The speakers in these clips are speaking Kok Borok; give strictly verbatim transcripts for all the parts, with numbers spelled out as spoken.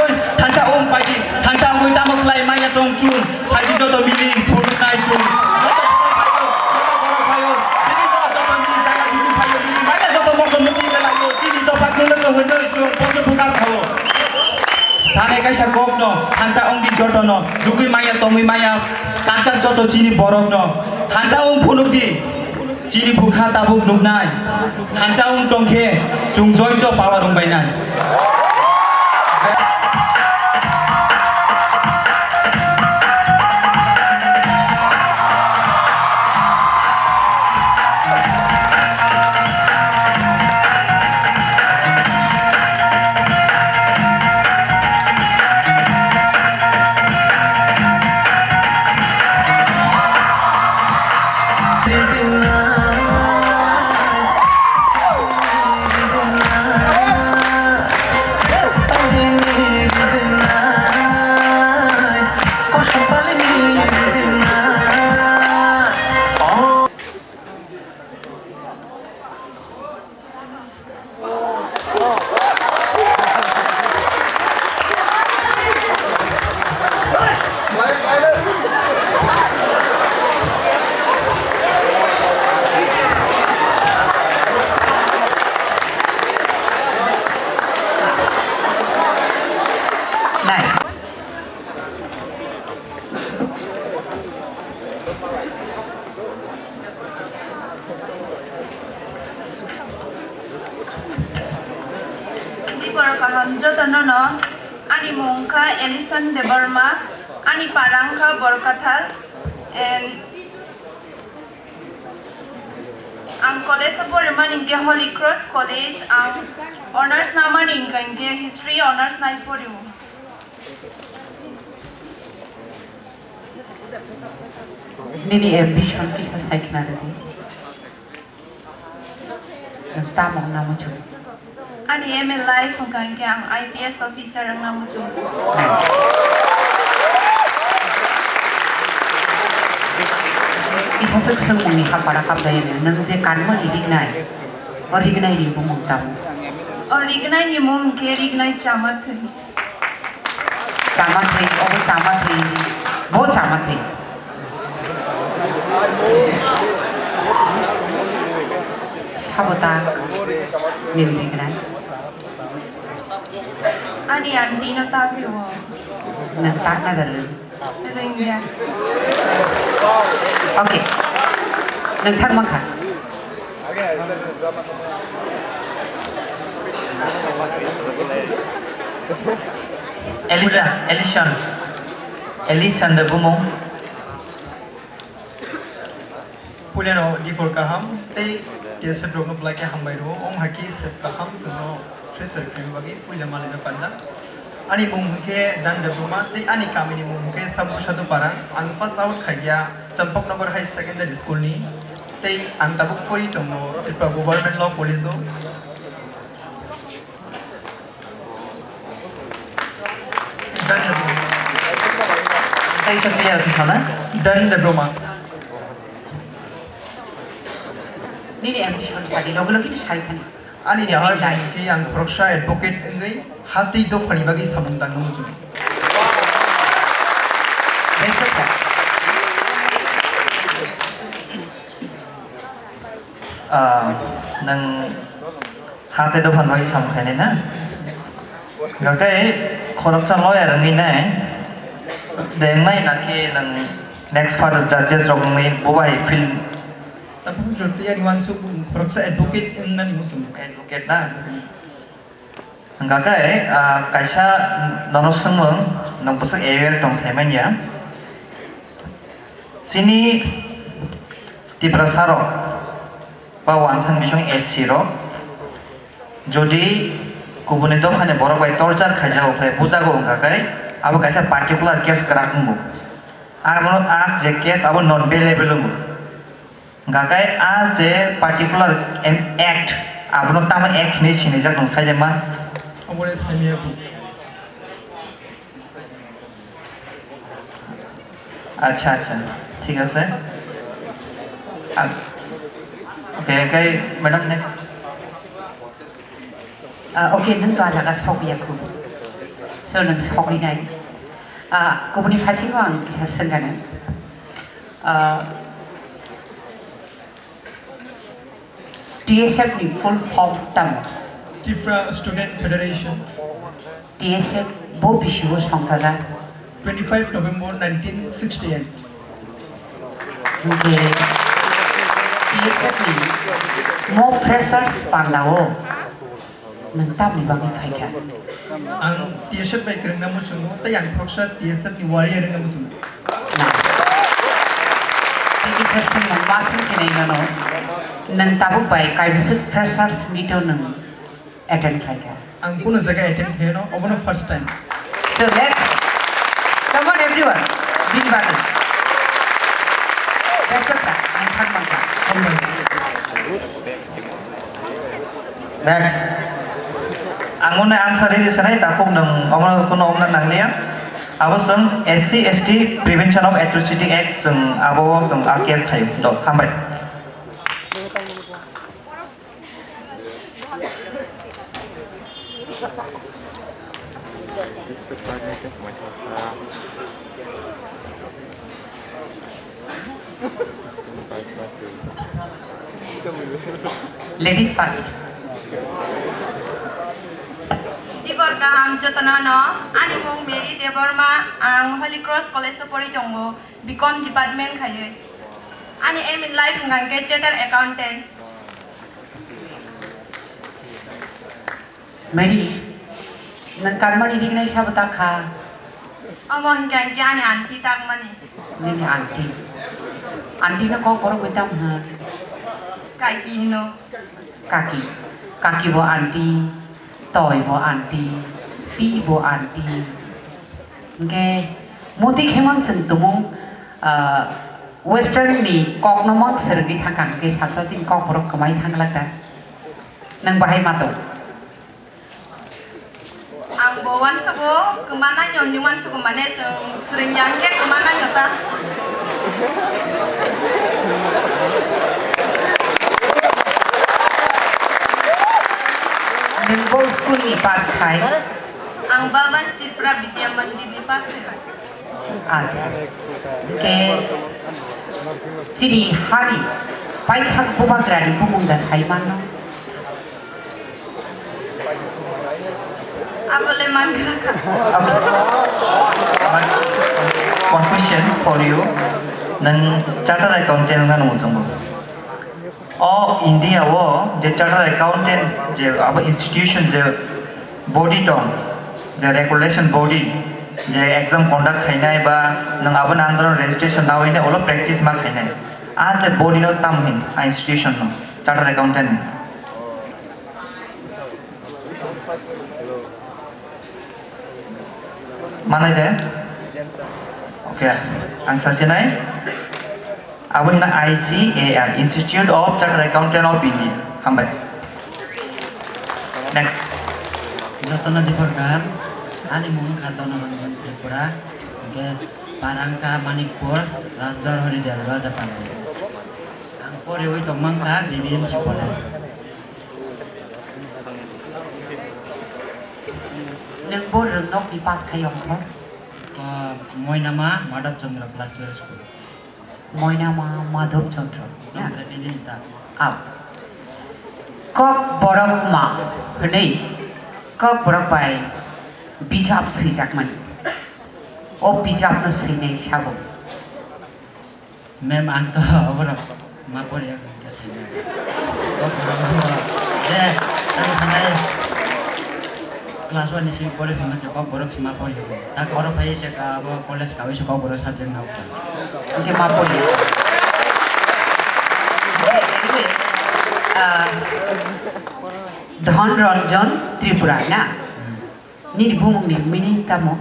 Phaiwi thansa wng phaidi, thansa wngwi tamo khlai maya tong chwng, phaidi joto mili phunuknai chwng. Joto borok phaio, joto borok phaio, bini borok joto mili jaga bising phaio, mili maya joto moto muti belaio, chini dopha kwlwng no hwnwi chwng boso bwkha sao. Sanai kaisa kokno, thansa wngdi jotono, dugwi maya tongwi maya, kansa joto chini borokno, thansa wng phunukdi. Chini bwkha tabuk nuknai, thansa wng tongkhe chwng joito power wngbainai. Nice. Dipor kaham jotono no, ani mung kha Alison Debbarma, ani para wngkha Borkathal, and ang college o porimani hwnkhe Holy Cross College, ang honours namani hwnkha hwnkhe history honours nai porio. Nini ambition kisa sai khna rwdi. Nwng tamo wngna muchung? Ani aim in life wngkha hwnkhe ang I P S officer wngna muchung. Kisa swk swngmungni hapara hapdai nwng je kanmani rignai, o rignai ni bumung tamo? O rignai ni mung hwnkhe Rignai Chamathwi. Chamathwi, obo chamathwi, bo chamathwi. Sabo ta, nini rignai. Ani aunty no ta phi o. Nwng ta na dalwi. Rwngya. Okay. Nwng thang mankha. Elisa, Elison. Elison de bumung. Puilano diphor kaham tei T S F rokno belai khe hambai rwo. Wng hai khe sep kaham chwngno fresher khaima bagwi puila malaina panda. Ani mung hwnkhe Dan Debbarma tei ani kamini mung hwnkhe Sambu Sadhu Para. Ang pass out khaikha Champaknagar High Secondary School ni tei ang tabuk pori tongo Tripura Government Law College o. Dan Debbarma. Tei sa clear khe sana? Dan Debbarma. Nini ambition sadi, logi logi ni sai thani. Ani nahar lai. Khe ang khoroksa advocate wngwi ha tei dophani bagwi samung tangna muchung. Best of luck. Ah, nwng ha tei dophani bagwi samung khainai na? Hwnkhe khoroksa lawyer wngwi nai, de wngnai na khe nwng next further judges rok wngwi bo bai film Tabuk jotoni ani uansuk khoroksa advocate wngnani muchung. Advocate na? Hwnkha khe, ah, kaisa nono swngmung, nwng bwswk aware tong sai manya. Chini Tiprasa rok ba uansuk bising S C rok, jodi kubuni dophani borok bai torture khaijago khe, bujago wngkha khe, abo kaisa particular case kwrak wngo. Abo, ah, je case abo non bailable wngo. Hwnkha khe ah je particular an act, Abono tamo ek hinwi sinijak nwng saide ma? Obore saimaya bo. Acha, acha, thik ase. Ah, okay, okay, madam, next. Ah, okay, nwng to a jaga sokya khu. So, nwng sokwi nai. Ah, kubuni phasingo ang kisa swngani. Ah, T S F ni full form tamo? Tripura Student Federation. T S F bo bisi bo songchajak? Twenty-five November nineteen sixty-eight. Hwnkhe T S F ni mo freshers panda o nwng tamni bagwi phaikha? Ang T S F bai kwrwngna muchungo, tei ang khoroksa T S F ni warrior wngna muchungo. Na. Tei kisa swngmung ma swngchinai nono. Nwng tabuk bai kaibwswk freshers meet o nwng attend khlaikha? Ang kunu jaga attend khaiyano, obono first time. So let's, come on everyone, bini bagwi. Best of luck, ang thang mankha. Hambai. Next. Ang mone answer rili sanai, takhuk nwng omo kuno omna nangliya. Abo chwng S C S T Prevention of Atrocity Act chwng abo chwng R K S khaio. Do, hambai. Ladies first. Tibor kaham jotono no, ani mung Mary Debbarma, ang Holy Cross College o pori tongo, B Com department khaiwi. Ani aim in life hwnkha khe chartered accountant. Mary, nwng kanmani rignai sabo ta kha? Omo hwnkha hwnkhe ani aunty takmani. Nini aunty? Aunty no kok borok bai tamo hwn? Kaki hino. Kaki. Kaki bo aunty, toi bo aunty, pi bo aunty. Hwnkhe muti khemang chwng tumung, ah, western ni kok no mang swrwngwi thangkha, hwnkhe saksa chini kok borok kwmai thanglak da. Nwng bahai ma tong? Ang bo uansugo, kwma nai no hinwi uansugo, mane chwng swrwng ya hwnkhe kwma nai no ta. Nwng bo school ni pass khai? Ang Bhavan Tripura Vidya Mandir ni pass khai. Acha. Hwnkhe chini hani paithak bubagrani bumung da sai manno? Abole mankha. Okay. One question for you. Nwng chartered accountant wngna muchungo. O India o je chartered accountant je abo institution je body tong, je regulation body, je exam conduct khainai ba nwng abo nang registration nawi ne ulo practice ma khainai. A je body no tam hin a institution no chartered accountant ni. Manai de? Okay, ang sasinai. Abo hino I C A I, Institute of Chartered Accountant of India. Hambai. Next. Jotono dibor kaham. Ani mung kha Donoranjan Tripura. Hwnkhe para wngkha Manikpur, Rajdhar Hori Delwara Japan. Ang poriwi tongmang kha B B M C College. Nwng bo rwngnokni pass khai ongkha? Ah, Moinama Madhav Chandra Class Twelve School. Moinama Madhav Chandra. Nongkha bini ta. Aw. Kok borok ma hwnwi kok borok bai bijap swijakmani. O bijapno swinai sabo. Ma'am, ang to oborok ma poriya hwnkhe saimanya. O borok je, ang sanai class one ni simi pori phima se kok borok se ma poriya. Tak oro phai se ka abo college kawi se kok borok subject na ukha. Hwnkhe ma poriya. Ah, Dhon Ranjan Tripura na? Hmm. Nini bumungni meaning tamo?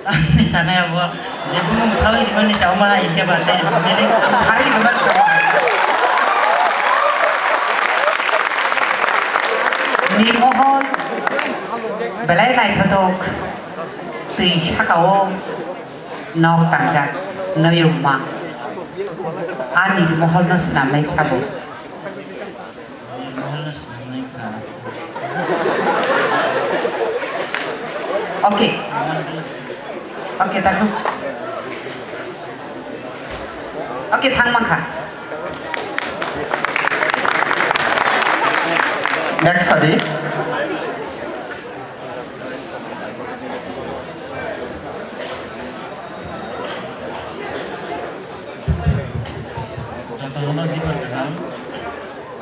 Ani sanai abo je bumung thawi rimani sao ma hai khe ba tei meaning tamo? Hari rimani sao ma hai. Mohol belai naithothok, twi saka-o nok tangjak noyungma. Ani mohol no swnamnai sabo. Okay. Okay, taku. Okay, thang mankha. Next padi. Jotono dipor kaham.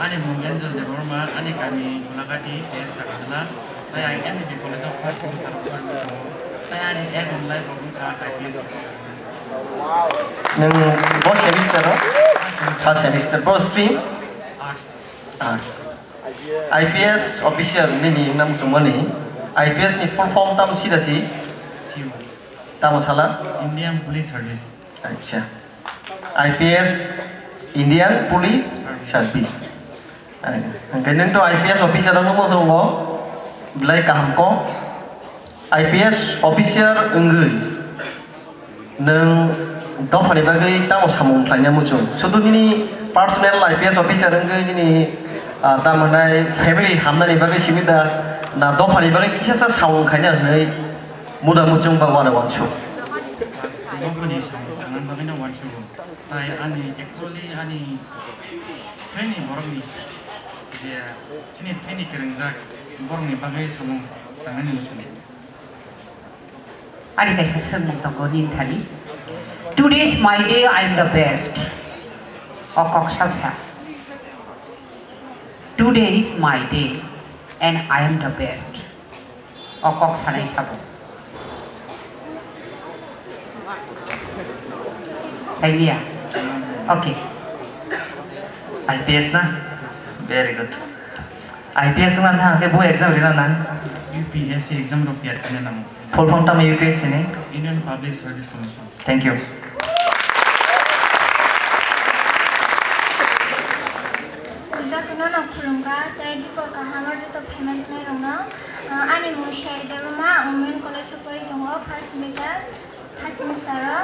Ani mung Angel Debbarma, ani kami Gulagati, P S Takatala. Tai I M D College of First Semester of Tongo. Tai ani aim in life of wngkha I P S officer. Nung bo semester o? First semester. First semester. Bo stream? Arts. Arts. I P S officer nini wngna muchungmani. I P S ni full form tamo sida si? Siu. Tamo sala? Indian Police Service. Acha. I P S, Indian Police Service. Hwnkhe nwng to I P S officer wngwi muchungo, belai kaham kok. I P S officer wngwi nwng dophani bagwi tamo samung khlaina muchung? Sudu nini personal I P S officer wngwi nini, ah, tamo hwnai family hamnani bagwi simi da, na dophani bagwi kisasa samung khaina hwnwi muda muchung ba uanw uansuk? Dophani samung khaina bagwino uansugo. Tai ani actually ani thani borokni je chini thani kwrwngjak borokni bagwi samung tangnani muchung. Ani kaisa swngmung tongo nini thani. "Today is my day, I am the best." O kok sabsa. "Today is my day and I am the best." O kok sanai sabo. Saimiya? Okay. I P S na? Very good. I P S wngna thang khe bo exam rina nang? U P S C exam rok tiyar khaina nango. Full form tamo U P S C ni? Union Public Service Commission. Thank you. Jotono no khulumkha, tei dipor kaham o joto phaima tongnairokno. Ah, ani mung Sher Debbarma, ang Women College o pori tongo, first semester, first semester o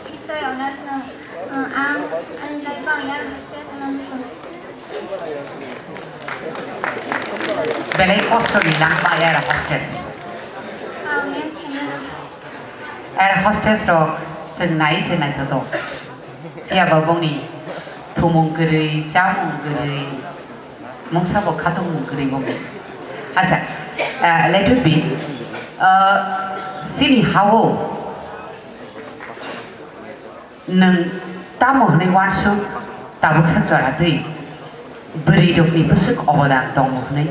History Honours no. Ah, ang ani life o ang air hostess wngna muchungo. Belai kosto ni nangma air hostess. Ah, ma'am, saimanrok. Air hostess rok chwng nai se naithothok. Phiya ba bongni thumung kwrwi, chamung kwrwi, mungsa bo khatungmung kwrwi bongni. Acha, ah, let it be. Ah, chini ha-o nwng tamo hwnwi uansuk tabuksa jora twi bwrwi rokni bwswk obodan tongo hwnwi?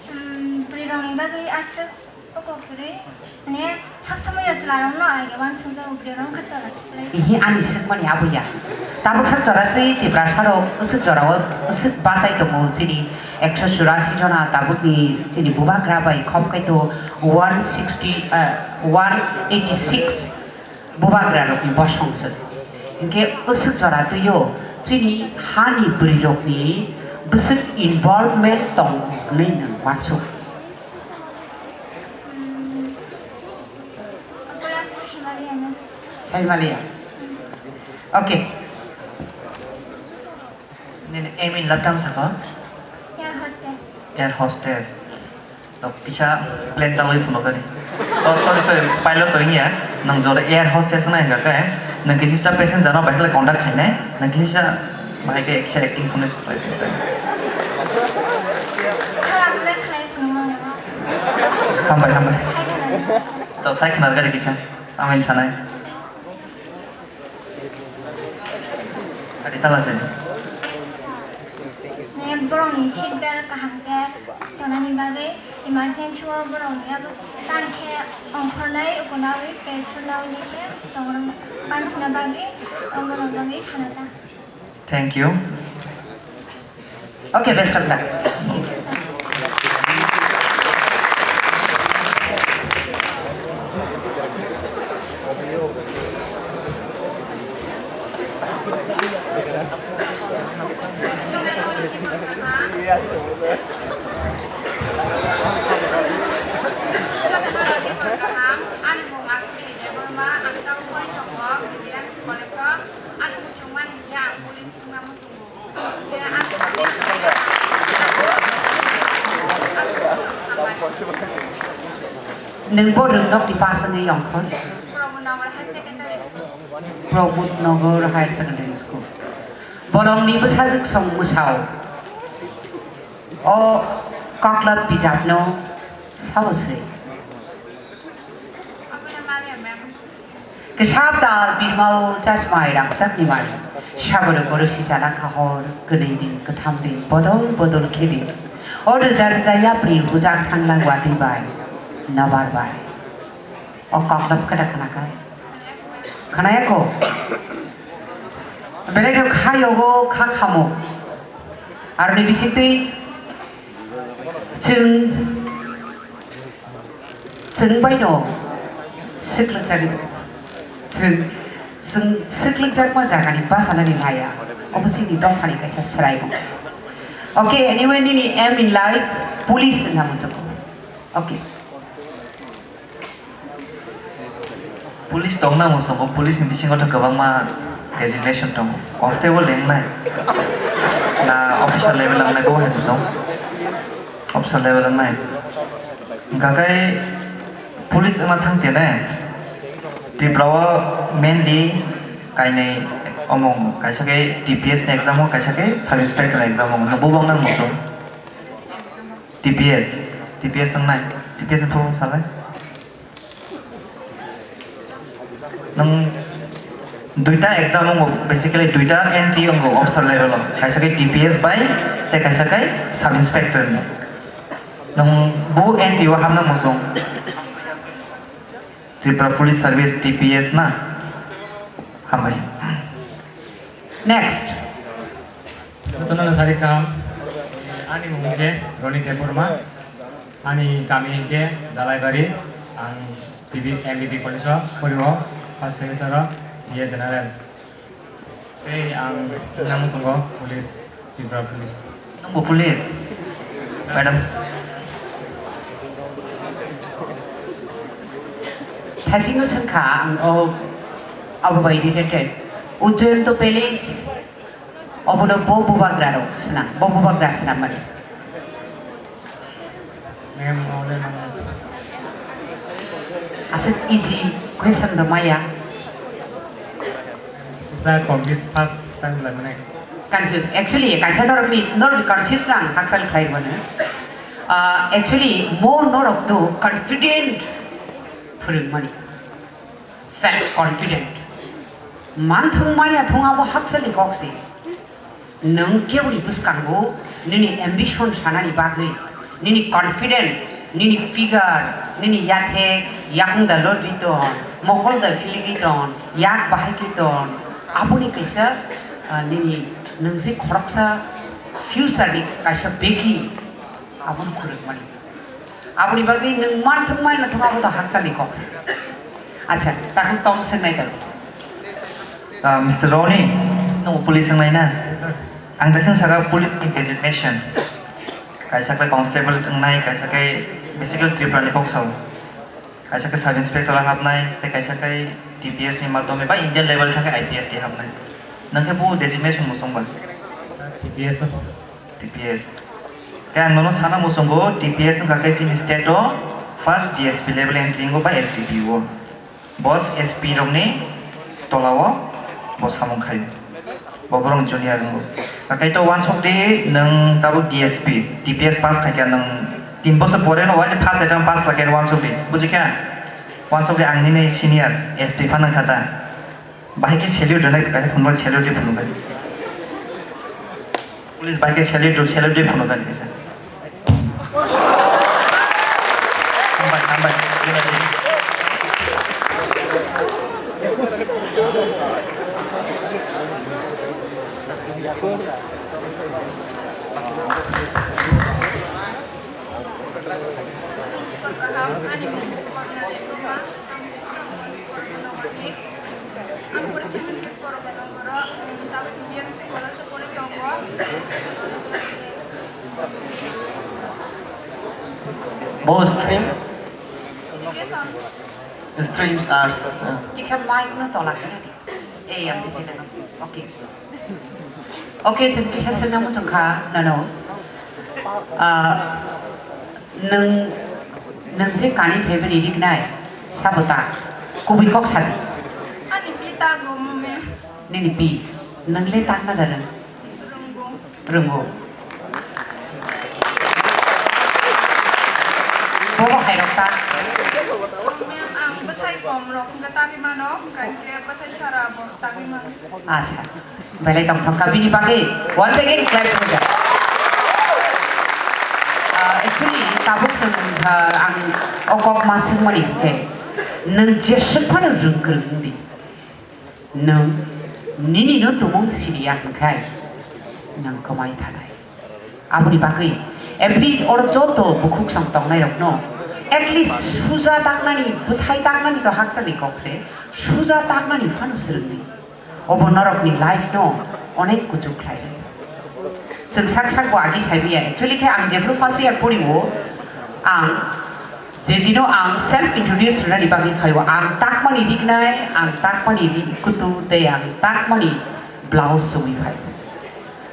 Hmm, bwrwi rokni bagwi aswk. Oko kwrwi, mane, sab somoi o chwla rok no ai uansukjago, bwrwi rok wngkha tola khe. Ihi ani swkmani abo ya. Tabuk sak jora twi Tiprasa rok aswk jora o aswk bachai tongo chini ekso churasi jona tabuk ni chini bubagra bai khop khai to one sixty, eh, one eighty six. Bubagrarokni bosong se. Hinkhe aswk jora twi-o chini hani bwrwirokni bwswk involvement tongo hwnwi nwng uansuk? Saimaliya. Okay. Nini aim in life tamo saka? Air hostess. Air hostess. Nok kisa plane chawi phuno gari. Oh, sorry, sorry, pilot to ya. Nang jora air hostess na hinga kai. Nang kisa passenger no bahai contact khainai. Nang kisa bahai ke kisa acting phuno. Sir, ang plane khlai phuno mano. Hambai, hambai. Sai khna. To sai khna gari kisa. Amin sanai. Sari tala sini. Borokni seat belt kaham khe tonani bagwi emergency o borokni abo tang khe ongkhornai ukonawi petrol nawi khe tongrok bansina bagwi ongkhornai bagwi sana ta. Thank you. Okay, best of luck. Ani mung Akli Debbarma, ang tabuk pori tongo Bidyasri College o. Ani muchungmani hinkhe ang police wngna muchungo. Hinkhe ang police wngkha. Nwng bo rwngnokni pass wngwi yongkhor? Pramod Nagar Higher Secondary School. Pramod Nagar Higher Secondary School. Bolongni bwsajwk song mwsao. O koklop bijapno sabo swi. Kisa tal birmao chasmai rangchakni mari. Saboro korosi chana kahor, kwnwi di, kwtham di, bodol bodol khe di. O rwja rwja yapri hujak thanglang watwi bai, nobar bai. O koklop kwda khna kha. Khna ya kho? Belai no kha yogo kha khamo. Aroni bisingtwi chwng, chwng bai no swklugjagwi. Chwng, chwng swklugjakma jagani bachanani laya. Obo chini dophani kaisa swraimung. Okay, anyway, nini aim in life, police wngna muchungo. Okay. Police tongna muchungo, police ni bisingo to kwbangma designation tongo. Constable de wngnai, na officer level wngnai, bo hai muchung. Officer level wngnai. Hwnkha khe police wngna thang tene, Tripura o mainly kainwi omo wng, kaisa khe T P S ni exam o, kaisa khe sub inspector ni exam o, nwng bo wngna muchung. T P S, T P S wngnai, T P S ni full form salai. Nwng duita exam wngo, basically duita entry wngo officer level o, kaisa khe T P S bai tei kaisa khe sub inspector ni. Nwng bo entry o hapna muchung. Tripura Police Service, T P S na? Hambai. Next. Jotono no sari kaham. Ani mung khe Roni Debbarma. Ani kami hinkhe Dalaibari. Ang B B, M B B college o pori o, first semester o, B A General. Tei ang nang muchungo police, Tripura police. Nwngbo police? Madam. Thasingno swngkha ang o, abo bai related. Ujjayanta Palace, obono bo bubagra rok swnam, bo bubagra swnam mani. Ma'am, ole ma'am. Aswk easy question da maya. Sa confuse first time lai mane. Confuse. Actually, kaisa norokni, norokni confuse no ang hakchal khlai mano. Ah, actually, mo norok no confident phwrwng mani. Self confident. Manthung manya thung abo hakchal ni kok se. Nwng keboni bwskango nini ambition sanani bagwi, nini confident, nini figure, nini yathek, yakung da lordi ton, mokol da philigi ton, yak bahai ki ton, aboni kaisa, ah, nini nwng se khoroksa future ni kaisa beki aboni khuruk mani. Aboni bagwi nwng manthung mai nathung abo to hakchal ni kok se. Acha, takhuk tom swngnai tabuk. Ah, Mister Roni, nwng police wngnai na? Yes, sir. Ang daising saka police ni designation. Kaisa khe constable wngnai, kaisa khe basically Tripura ni kok sao. Kaisa khe sub inspector hapnai, tei kaisa khe T P S ni madhyome ba Indian level thang khe I P S twi hapnai. Nwng khe bo designation muchung ba? T P S. T P S. Khe ang nono sana muchungo, T P S wngkha khe chini state o first D S P level entry wngo ba S D P O. Bo S P rokni tola o bo samung khaio. Bo borok junior wngo. Haikhe to uansuk di nwng tabuk D S P, T P S pass khaikha nwng tin bosor pore no uansuk first attempt pass khaikhe uansuk di. Bujikha? Uansuk di ang nini senior S P phano wngkha ta. Bahai khe salute rwnai, kaisa phunuknai, salute di phunuknai. Police bahai khe salute rw, salute di phunuknai kaisa. Hambai, hambai. Bo stream? Streams arts. Kisa mic no tola khe nadi. Ei, ang dikhe nang. Okay. Okay, chwng kisa swngna muchung kha nano. Ah, nwng, nwng je kani phaibani riknai, sabo ta? Kubui kok sadi. Ani pi ta go mame. Nini pi, nwng le tangna da rwng? Rwngo. Rwngo. Bobo hai rok ta. Ma'am, ang bwthai kom rok hwnkhe tagwi mano, hwnkhe bwthai sara bo tagwi mano. Acha. Belai tongthok kha bini bagwi. Once again, clap for them. Ah, actually, tabuk chwng, ah, ang o kok ma swngmani hwnkhe, nwng jeswk phano rwng kwrwng wng di. Nwng nini no tumung siriya hwnkhai nwng kwmai thanai. Aboni bagwi every oro joto bukhuk song tongnai rokno at least suja taknani, bwthai taknani to hakchani kok se, suja taknani phano swrwngdi. Obo norokni life no onek kuchuk khlai rw. Chwng sak sak bo agi sai maya. Actually khe ang jephru first year pori o, ang je dino ang self introduce rwnani bagwi phai o, ang takmani riknai, ang takmani ri kutu tei ang takmani blouse sogwi phai.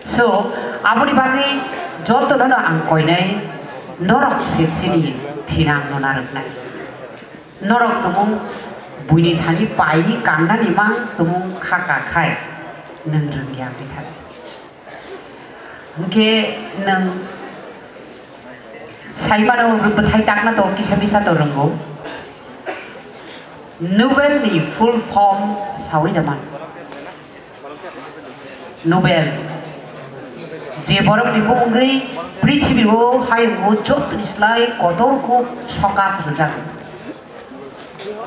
So, aboni bagwi jotono no ang koinai norok se chini thinang no narwknai. Norok tumung buini thani pai kannani mang tumung kha ka khai nwng rwngya khe thani. Hwnkhe nwng saimano bwthai takna to kisa misa to rwngo. Nobel ni full form sawi da man. Nobel. Je borok ni bumungwi prithibi o hayungo jotoni slai kotor kuk sokat rwjago.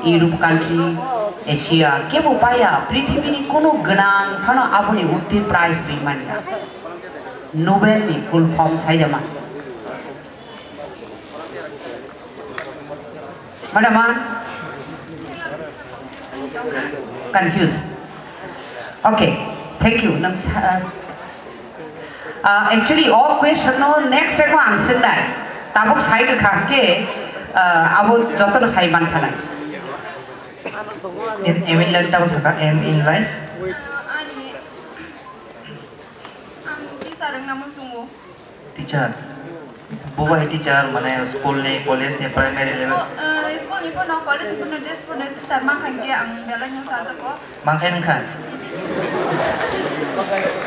Europe country, Asia, kebo paya, prithibini kunu gwnang phano aboni urti prize ri manya. Nobel ni full form sai da man. Madam, ah? Confused. Okay, thank you. Nang sa-, ah, actually, o question no next time ang sendai. Tabuk sai rwkha ke, ah, abo joto no sai man thanai. In, aim in life tabuk saka, aim in life. Ani, ang teacher wngna muchungo. Teacher. Bo bai teacher, mane school ni, college ni, primary level. School, ah, school ni pono, college ni pono, je pono teacher ma khan ge ang belai no sajago. Ma khan kha.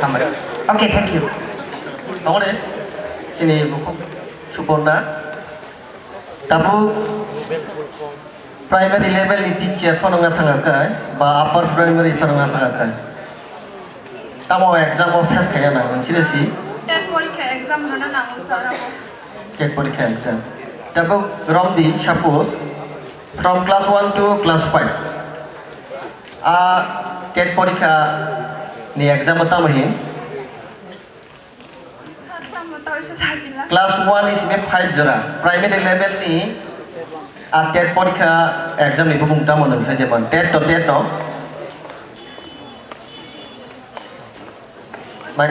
Hambai. Okay, thank you. Tongore, chini bukhuk Suporna. Tabuk primary level ni teacher phano wngna thanga khe, ba upper primary phano wngna thanga khe. Tamo exam o face khaiya nang, nang sire si? TET porikha exam rwna nango sir abo. TET porikha exam. Tabuk romdi, suppose, from class one to class five. A TET porikha ni exam o tamo hin? Class one ni simi five jora, primary level ni a TET porikha exam ni bumung tamo nang sai jaban, TET to, TET to. Mai,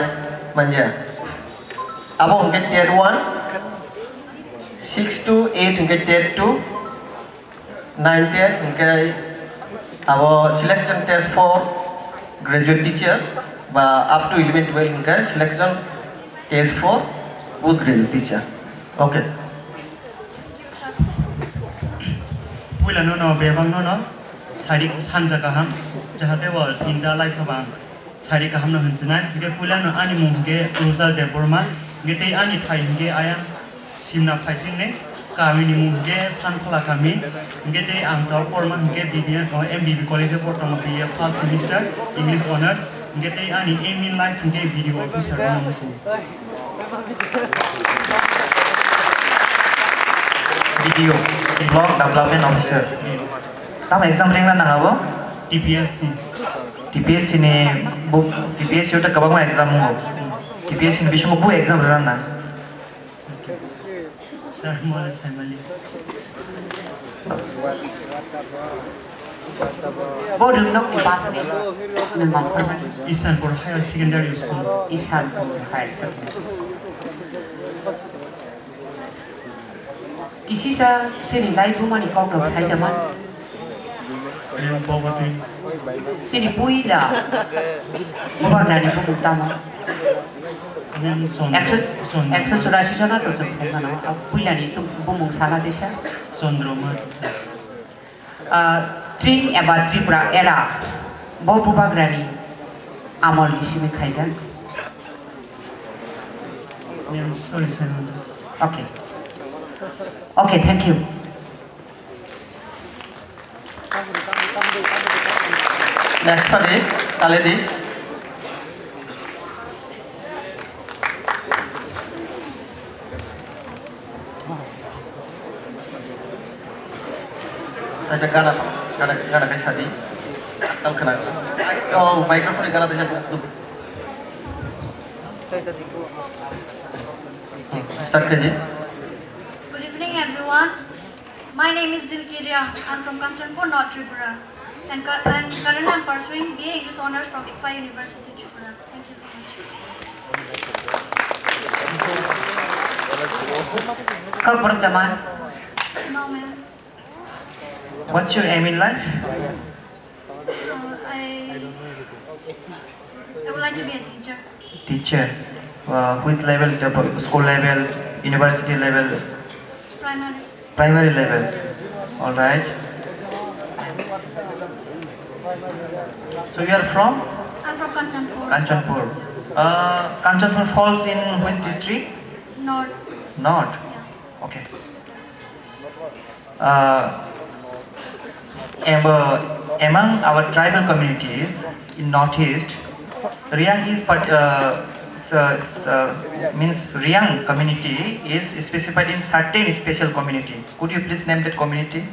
manya. Abo hwnkhe TET one, six to eight hwnkhe TET two, nine ten hwnkhe abo selection test for graduate teacher ba up to eleven twelve hwnkhe selection test for post graduate teacher. Okay. Puila no no bebak no no sari sanja kaham jahate bo tinta lai khabang. Sari kaham no hinsinai, hingke puila no ani mung hingke Rosal Debbarma, hingke tei ani thai hingke ayang simna phaising ni, kami ni mung hingke Sankhola kami, hingke tei ang tor porma hingke B B M, o, M B B college o por tongo, B A first semester, English honours, hingke tei ani aim in life hingke B D O officer wngna muchung. B D O, Block Development Officer. Tamo exam ringna nang abo? T P S C. T P S C ni bo, T P S C o ta kwbangma exam wngo. T P S C ni bisingo bo exam rwna nang. Sir, mo le sai mali. Bo rwngnok ni bus ni nang mangkhor mani. Isanpur Higher Secondary School. Isanpur Higher Secondary School. Kisisa chini lai bumani kok rok sai tama. Chini puila bubagrani bumung tamo. Ekso, ekso churasi jona to chwng sai mano. Puilani bumung sala disa. Chondroma. Ah, Tring eba Tripura era bo bubagrani amolni simi khaijak. Ma'am, sorry, sir. Okay. Okay, thank you. Next padi, Kaledi. Kaisa gana, gana, gana kai sadi. Sam khna. Oh, microphone gana desa. Start kaji. Good evening, everyone. My name is Zilki Riang. I'm from Kanchanpur, North Tripura. And, cu- and currently I'm pursuing B A English Honours from ICFAI University, Tripura. Thank you so much. Kau pernah teman? No, ma'am. What's your aim in life? Uh, I, I would like to be a teacher. Teacher. Uh, which level? The school level, university level? Primary. Primary level. All right. So you are from? I'm from Kanchanpur. Kanchanpur. Uh, Kanchanpur falls in which district? North. North. Yeah. Okay. Uh, am- uh, among our tribal communities in Northeast, Riang is part- uh, s- uh, s- uh, means Riang community is specified in certain special community. Could you please name that community?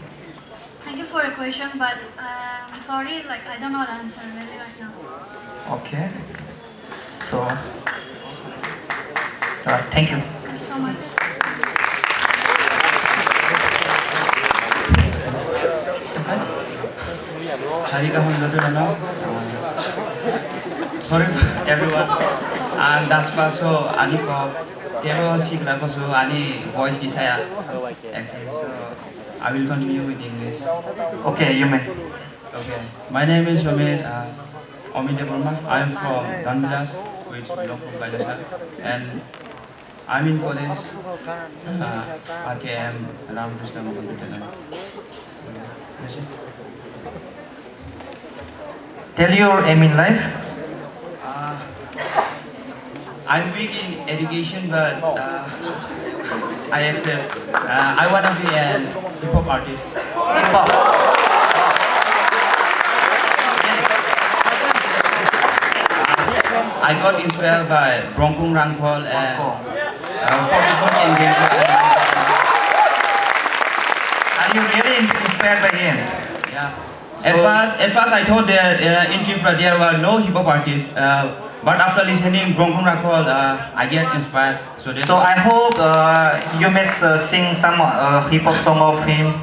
Thank you for your question, but uh, I'm sorry, like I don't know the answer really right now. Okay. So, uh, thank you. Thank you so much. Hari kaham joto rano. Sorry, everyone. Ang daspa so ani kok kebo sikla ko so ani voice kisaya. Actually, so I will continue with English. Okay, you may. Okay, my name is Omid, uh, Omid Debbarma. I am from Dhanbilas, which belong from Kailashahar, and I'm in college, uh, R K M Ramakrishna Mohan Vidyalaya. That's it. Tell your aim in life. Uh, I'm weak in education, but uh, I accept. Uh, I wanna be an hip hop artist. Hip hop. I got inspired by Brongkung Rangkhol and uh, forty-four K N Game. Are you really inspired by him? Yeah. At first, at first I thought that uh, in Tripura there were no hip hop artists, uh, but after listening Brongkung Rangkhol, uh, I get inspired. So, that's So I hope uh, you may uh, sing some uh, hip hop song of him.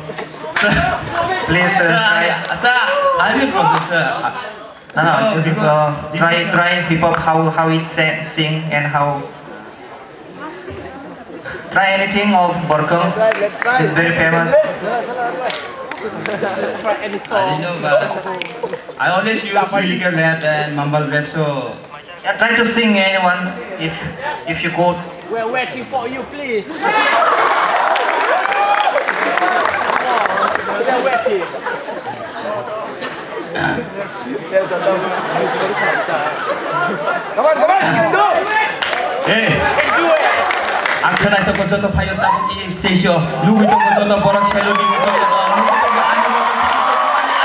Sir, Please uh, sir, try. I, sir, I'm in process, sir. No, no, No, because uh, this try is try hip hop how how it sa- sing and how Try anything of Borkong. It's very famous. I don't know, but I always use lyrical rap and mumble rap, so Yeah, try to sing anyone if if you could. We're waiting for you, please. We're waiting. Come on, come on, you can do it. Hey. Ang khwnai tongo joto phaio tabuk i stage o. Nugwi tongo joto borok selo nini joto no. Nugwi tongo ani ani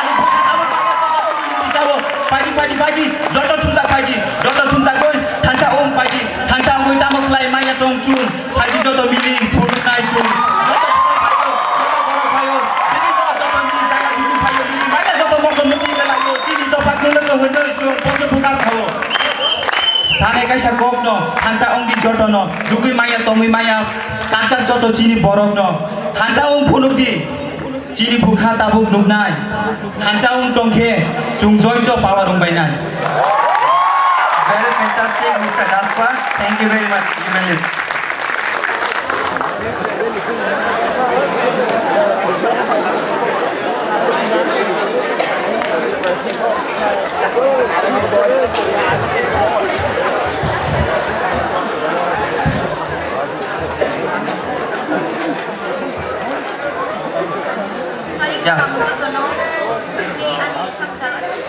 ani ani ani. Phaidi, phaidi, phaidi. Joto thumsa phaidi. Joto thumsa koi. Thansa ong phaidi. Thansa ongwi tamo khlai maya tong chung. Phaidi joto mili phunuk nai chung. Joto borok phaio, joto borok phaio. Bini borok joto mili jaga bising phaio, mili maya joto mokol nukwi belai yo. Chini dophak nulung no hwnwi chung bosu buka sao. Sanai kaisa kok no, thansa ong di joto no, dugwi maya tongwi maya, kanchak joto chini borok no, thansa ong phunuk di. Chini bukha tabuk nuknai. Thansa wng tong khe, chwng joto power wng bainai. Very fantastic, Mister Daspa. Thank you very much. You may leave. Sari kaham jotono, tei ani sak chalai,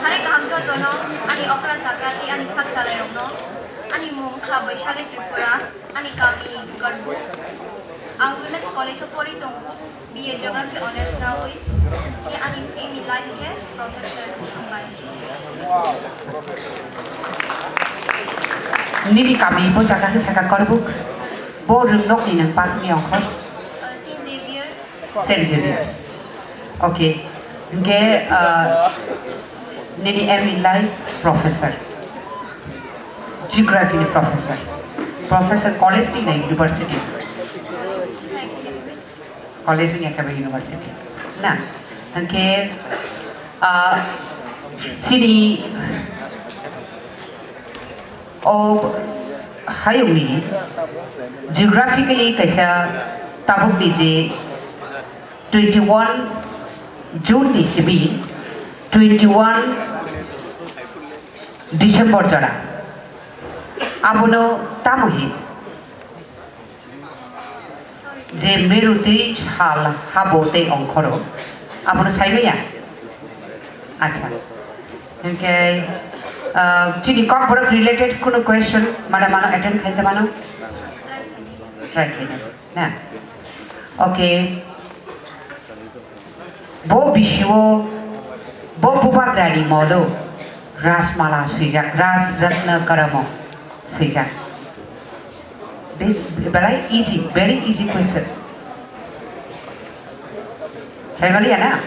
sari kaham jotono, ani okra chakra tei ani sak chalairokno. Ani mung kha Baishali Tripura, ani kami Gadbu. Ang Women's College o pori tongo, B A Geography Honours nawi, tei ani aim in life khe professor bai. Nini kami bo jaga ni saka Korbuk, bo rwngnokni nwng pass wngya ongkha? Uh, Saint Xavier. Saint Xavier's. Okay. Hinkhe, uh, nini aim in life professor. Geography ni professor. Professor college ni na university? College ni ekebe university. Na, hinkhe, uh, chini o hayungni geographically kaisa tabukni je twenty one June ni simi twenty one December jora. Abono tamo hin? Je meru tei sal habo tei ongkhoro. Abono saimaya? Acha. Hinkhe, ah, chini kokborok related kunu question madam ano attend khaite mano? Try khaina. Na? Okay. Bo bisio, bo bubagrani modo Rajmala swijak, Raj Ratna Karamo swijak. Be-, belai easy, very easy question. Saimaliya na?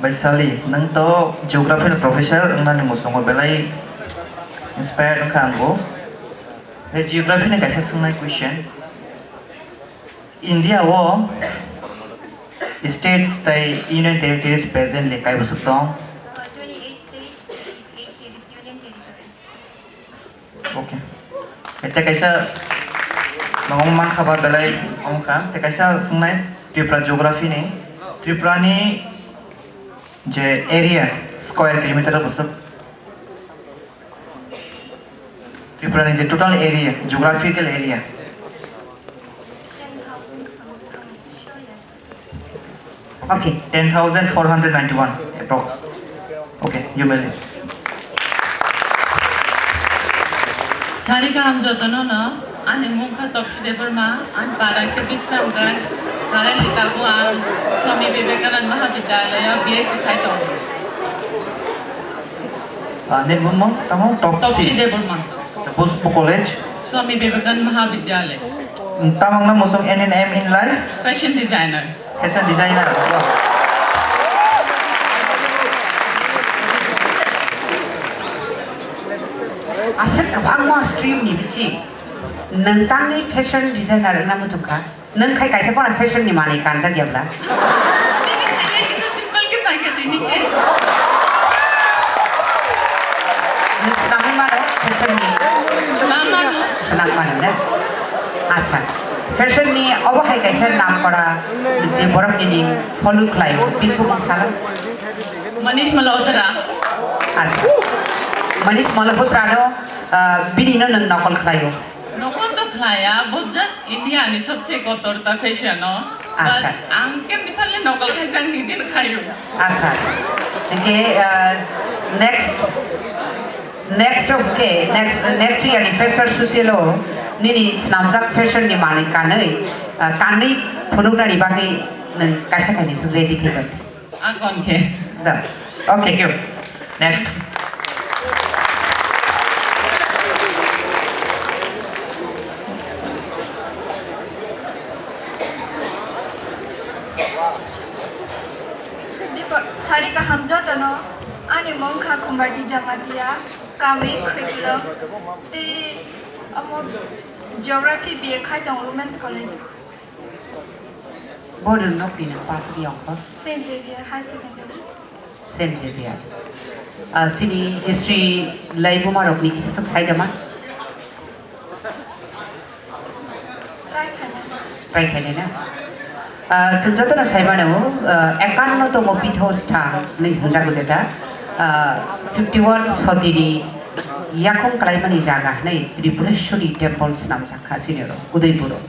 Baisali, nwng to geography ni professor wngnani muchungo belai inspired wngkha ang bo. Tei geography ni kaisa swngnai question. India o states tei union territories presently kaibwswk tong? Uh, twenty-eight states and eight terri-, union territories. Okay. Tei kaisa nangma mankha ba belai wngkha. Tei kaisa swngnai Tripura geography ni. Tripura ni je area square kilometer bwswk? Tripura ni je total area, geographical area. Okay, ten thousand four hundred ninety-one approx. Okay, you may leave. Sari kaham jotono no, ani mung kha Topsi Debbarma, ani para khe Bisramganj, para litago ang Swami Vivekanand Mahavidyalaya B S C khai tongo. Ah, nini mung tamo? Topsi. Topsi Debbarma. Puspo College. Swami Vivekananda Mahavidyalaya. Tamang na mosong N N M in life? Fashion designer. Fashion designer. Wah. Aswk kwbangma stream ni bisi nwng tangwi fashion designer wngna muchungkha. Nwng khai kaisa phano fashion ni manwi kanjak ya bla? Tini khailai kisa simple khe paikha tini khe. Nwng swnamwi mano fashion ni? Swnam mano. Swnam mano na? Acha. Fashion ni obo hai kaisa namkora je borok nini follow khlai o, bini bumung salo? Manish Malhotra. Acha. Manish Malhotra no, ah, bini no nwng nokol khlai o? Nokol to khlaiya, bo just India ni sobse kotor ta fashion o. Acha. But ang kemni phaile nokol khaisa ang nije no khaio. Acha, acha. Hinkhe, ah, next, next o hinkhe, next, next year ni fresher social o nini swnamjak fashion ni manwi kanwi, ah, kanwi phunuknani bagwi nwng kaisa kainwi swk ready khe tong. Akon khe. Da. Okay. Thank you. Next. Dipor, sari kaham jotono, ani mung kha Khumbati Jamatia, kami Khwiklwng, tei omo geography B A khai tongo Women's College. Bo rwngnokni nwng pass wngya ongkha? Saint Xavier Higher Secondary. Saint Xavier. Ah, chini history laibuma rokni kisa swk sai dama? Try khaina. Try khaina na? Ah, chwng jotono sai mano, ah, ekanno tomo pitho stha hinwi hwnjago jeta, ah, fifty one sotini yakhung kalaimani jaga hinwi Tripureshwari temple swnamjak kha chini oro Udaipuro.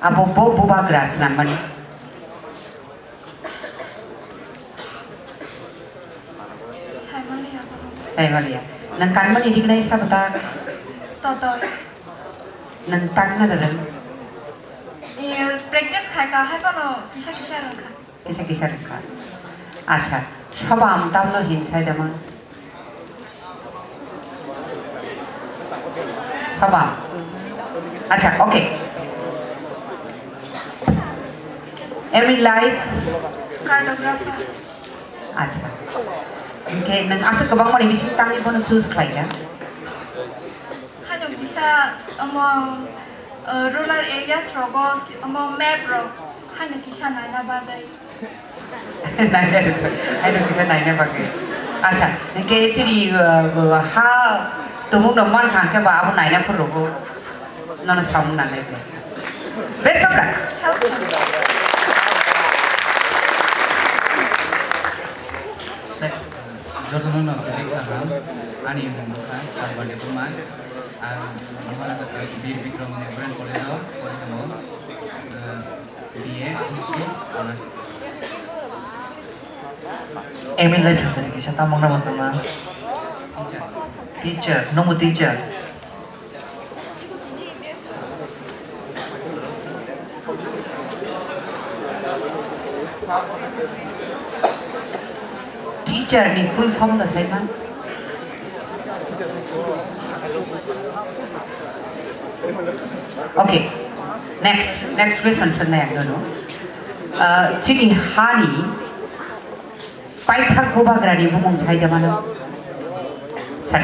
Abo bo bubagra swnammani. Saimaliya. Saimaliya. Nang kanmani hiknai sabo tak? Totoi. Nang tak na darang? Practice khai ka hai kono kisa kisa rang kha. Kisa kisa rang kha. Acha, soba am tamno hin sai damang? Soba. Acha, okay. Aim in life? Cartographer. Acha. Hingke nwng aswk kwbangmani bising tangwi bono choose khlai kha? Haino kisa omo, uh, rural areas rogo omo map rok haino kisa naina bagwi. Naina, haino kisa naina bagwi. Acha, hingke chini, uh, ha tumung no man kha hingke ba abo naina phuru rogo. Nono samung nangnai bwlai. Best of luck. Next, jotono no select kaham. Ani mung kha Salwa Debbarma. Ang Maharaja Bir Bikram Memorial College o pori tongo. B A History Honours. Aim in life sasani kisa tamung na masama. Teacher. Teacher, nungbo teacher. Teacher ni full form da saiman. Okay, next, next question sir na yang dulu. Uh, chini hani paithak bubagrani bumung saida mano. Sir.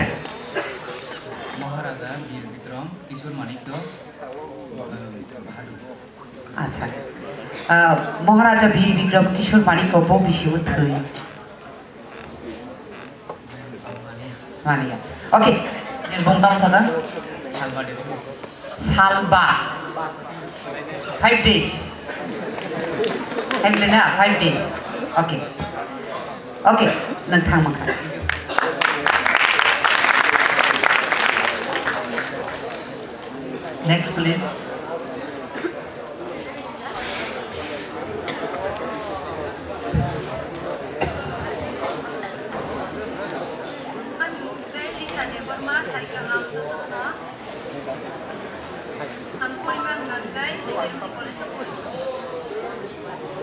Maharaja Bir Bikram Kishore Manikya, uh, Bahadur. Acha. Ah, Maharaja Bir Bikram Kishore Manikya bo bisi bo thwi. Maliya. Okay. Nini bung tamo saka? Salba de. Salba. Five days. Five days na? Five days. Okay. Okay. Nang thang mangkha. Next, please.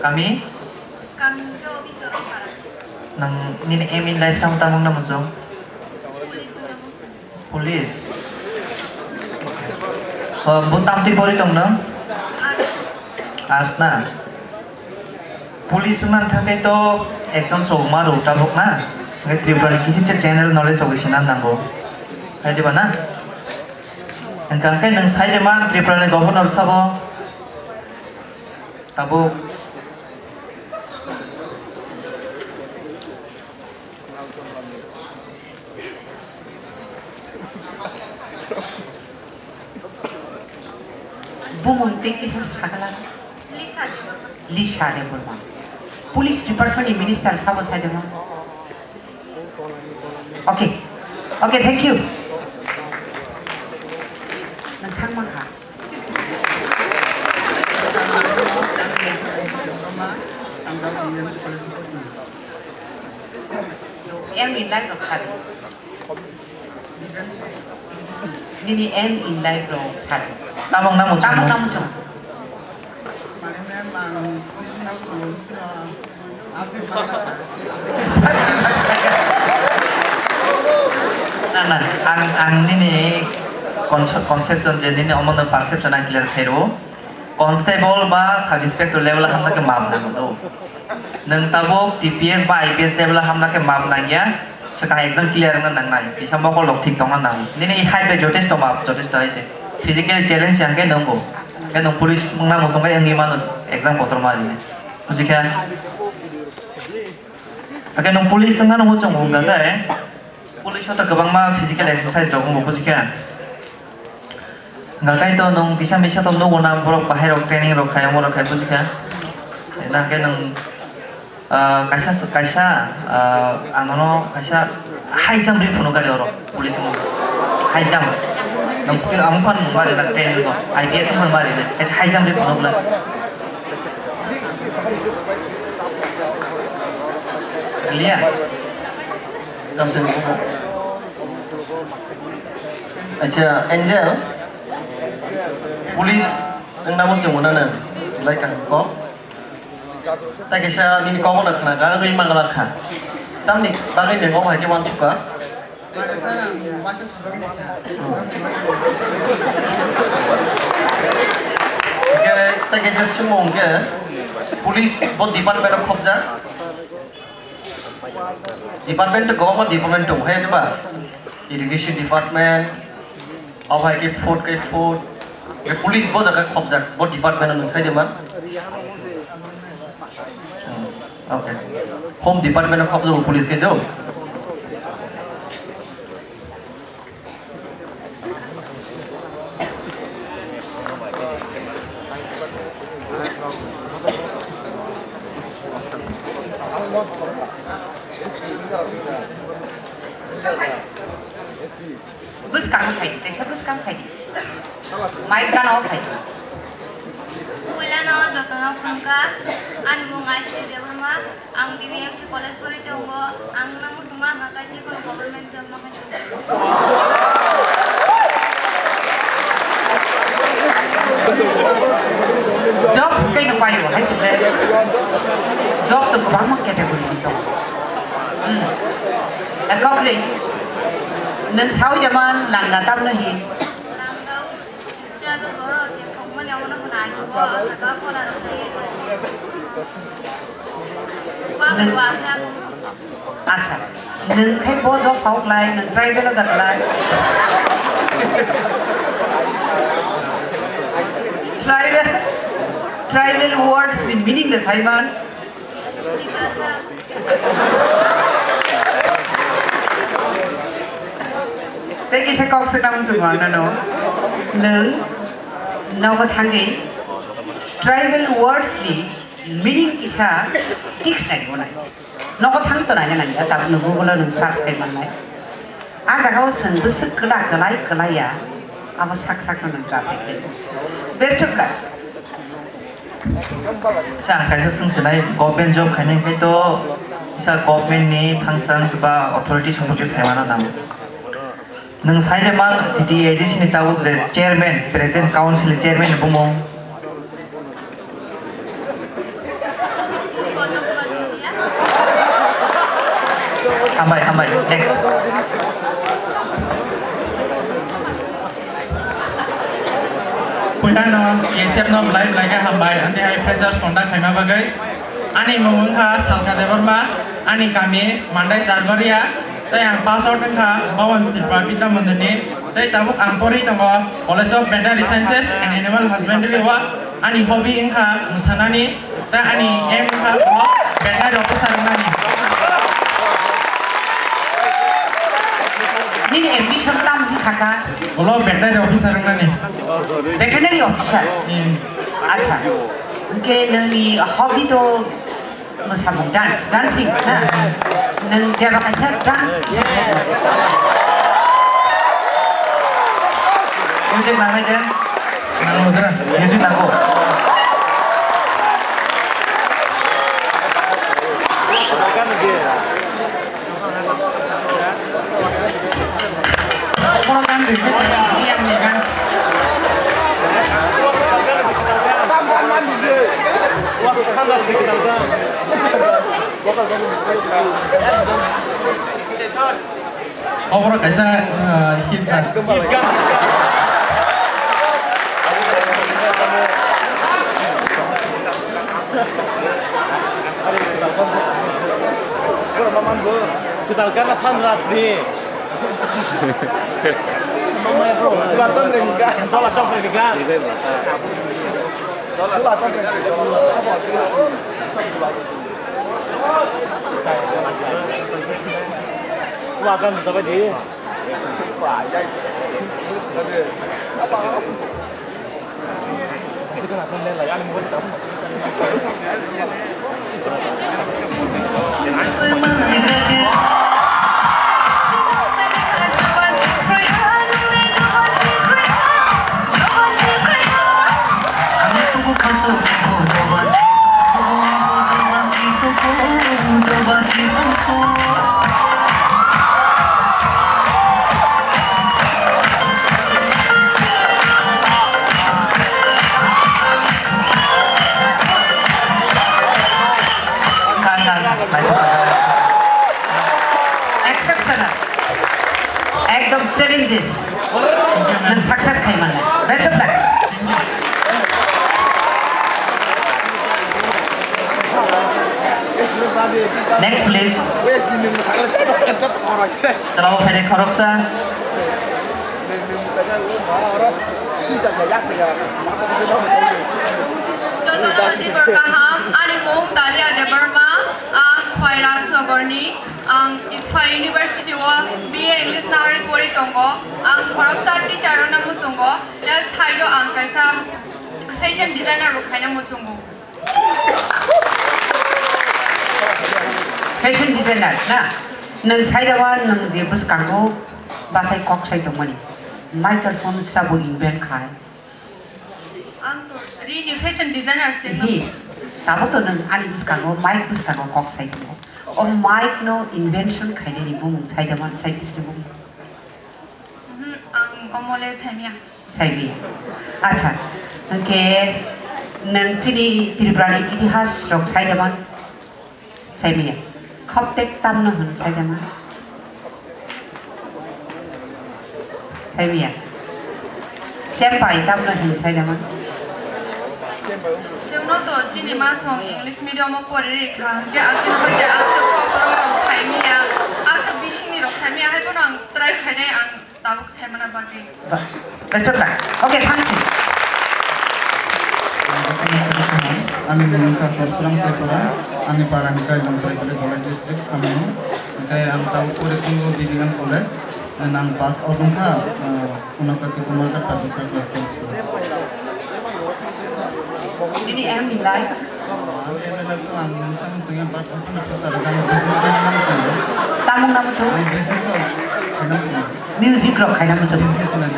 Kami? Kami ke officer para. Nang nini aim in life tamo tamung na muchung? Police. Oh, bo tamtwi pori tong nang? Arts na? Police wngna thangkhe to exam sogma rw tabuk na? Hwnkhe Tripura ni kisi general knowledge rok sina nango. Hai diba na? Hwnkha khe nwng sai de man Tripura ni governor sabo tabuk. Bumung tei kisa sakala. Lisa Debbarma. Lisa Debbarma. Police department ni minister sabo sai dema. Okay. Okay, thank you. Nang thang mangkha. Aim in life rok sadi. Nini aim in life rok sadi. Tamung namo chwng. Tamung namo chwng. Na, na, ang, ang nini conce-, conception je nini omono perception ang clear khairo. Constable ba sub inspector level hamna khe map nango do. Nwng tabuk T P S ba I P S level hamna khe map nangya. Swkang exam clear wngna nangnai, kisa mokol rok thik tongna nango. Nini height bai jotesto map, jotesto hai se. Physically challenge yang khe nwngo. Khe nwng police wngna muchung khe wngwi mano exam kotorma rinai. Buji kha? Hakhe nwng police wngna nw muchung wngkha khe, police o to kwbangma physical exercise rok wngo, buji kha? Hwnkha khe to nwng kisa misa to nugo na borok bahai rok training rok khai, omo rok khai, buji kha? Nang khe nang, ah, kaisa, kaisa, ah, ang nono kaisa high jump ri phunuk gari oro police no. High jump. Nang putui amung phan mari na train no. I P S phan mari na. Kaisa high jump ri phunuk la. Liya. Kamsen. Acha, Angel. Police wng namo chwng mano nang. Lai kang ko. Tai kaisa nini kok no khna ka, wngwi mangla kha. Tamni bagwi nang omo hai khe uansuk kha. Hwnkhe tai kaisa swngmung khe police bo department o khopjak. Department to kwbangma department tongo hai ba? Education department, obo hai khe food khe food, khe police bo jaga khopjak, bo department o nwng sai de man? Hmm, okay. Home department o khopjak police khe do? Bwskang phai di, teisa bwskang phai di. Mic gana o phai di. Puilano jotono khulumkha, ani mung Aishwarya Debbarma. Ang D B M C college pori tongo, ang nang muchungma haka je kono government job ma khainai. Job hwnkhe no paio, hai se job to kwbangma category ni tongo. Hmm. Kok ri, nwng saui jaman langna tamno hi? Nwng, acha, nwng khai bo dophao klai, nwng tribal o da klai. Tribal, tribal words ni meaning da saiman. Tei kisa kok swkang chwng ano no. Nwng nogo thangwi tribal words ni meaning kisa dictionary o nai. Nogo thang to nai nai, tabuk no Google o nwng search khai mannai. A jaga o chwng bwswk kwda kwlai kwlai ya, abo sak sak no nwng chasai khe. Best of luck. Sa ang kaisa swng sinai, government job khainai khai to sa government ni functions ba authority somporke sai mano nang. Nwng sai de man T T A D C ni tabuk je chairman, present council ni chairman ni bumung. Hambai, hambai. Next. Puilano K C F no belai belai khe hambai, ani hai freshers conduct khaima bagwi. Ani mung wngkha Salka Debbarma, ani kami Mandai Charbaria, tei ang pass out wngkha Bhawan Sri Pabitra Mandirni, tei tabuk ang porwi tongo College of Veterinary Sciences and Animal Husbandry o. Ani hobby wngkha mwsanani, tei ani aim wngkha ulo veterinary officer wngnani. Nini ambition tamo khe saka? Ulo veterinary officer wngnani. Veterinary officer? Hmm. Acha. Hwnkhe nini hobby to mwsamung, dance, dancing, na? Nwng jeba kaisa dance kisa kisa. Music nangnai de? Nango da. Music nango. Oborok gan ringwi tongkha, yang ni gan. Oborok kaisa, uh, hit gan. Kwtal gana Sanraj ni. Dola chok ni gan. Wa gan jabai di. Exceptional. Ekdom challenges. Nwng success khai mannai. Best of luck. Next, please. Chwla o phainai khoroksa. Jotono tibor kaham, ani mung Dalia Debbarma, ang Khwai Rajnagarni, ang Ikphai University o B A English nahari pori tongo, ang khoroksa teacher wngna muchungo, just side o ang kaisa fashion designer rok khaina muchungo. Fashion designer na? Nwng saidaba nwng je bwskango bachai kok sai tongmani microphone sabo invent khai. Ang to rini fashion designer se. Hi, tabuk to nwng ani bwskango, mic bwskango kok sai tongo. O mic no invention khainani bumung saidaba, scientist ni bumung. Mhm, ang omole saimya. Saimya. Acha, hwnkhe nwng chini Tripura ni itihas rok saidaba? Saimya. Khoptek tamno hwn saidama? Saimya. Sempai tamno hwn saidama? Chwngno to chini masong English medium o pori rikha, hwnkhe ang khe hwnkhe aswk kokborok rok saimya, aswk bisingni rok saimya, hai phano ang try khainai ang. Tabuk saimana bagwi. Ba, best of luck. Okay, thank you. Ani mung wngkha Korsrang Tripura, ani para wngkha Ilong Tripura College District, Samung. Hwnkhe ang tabuk pori tongo B B M College, and ang pass out wngkha, uh, Unakati Kumar Ghat Public School. Bini aim in life? Ang aim in life to ang mungsa mung swngo, but open to sa ang business man man swngo. Tamung namo chong? Ang business o khaina swngo. Music rok khaina muchung. Business man.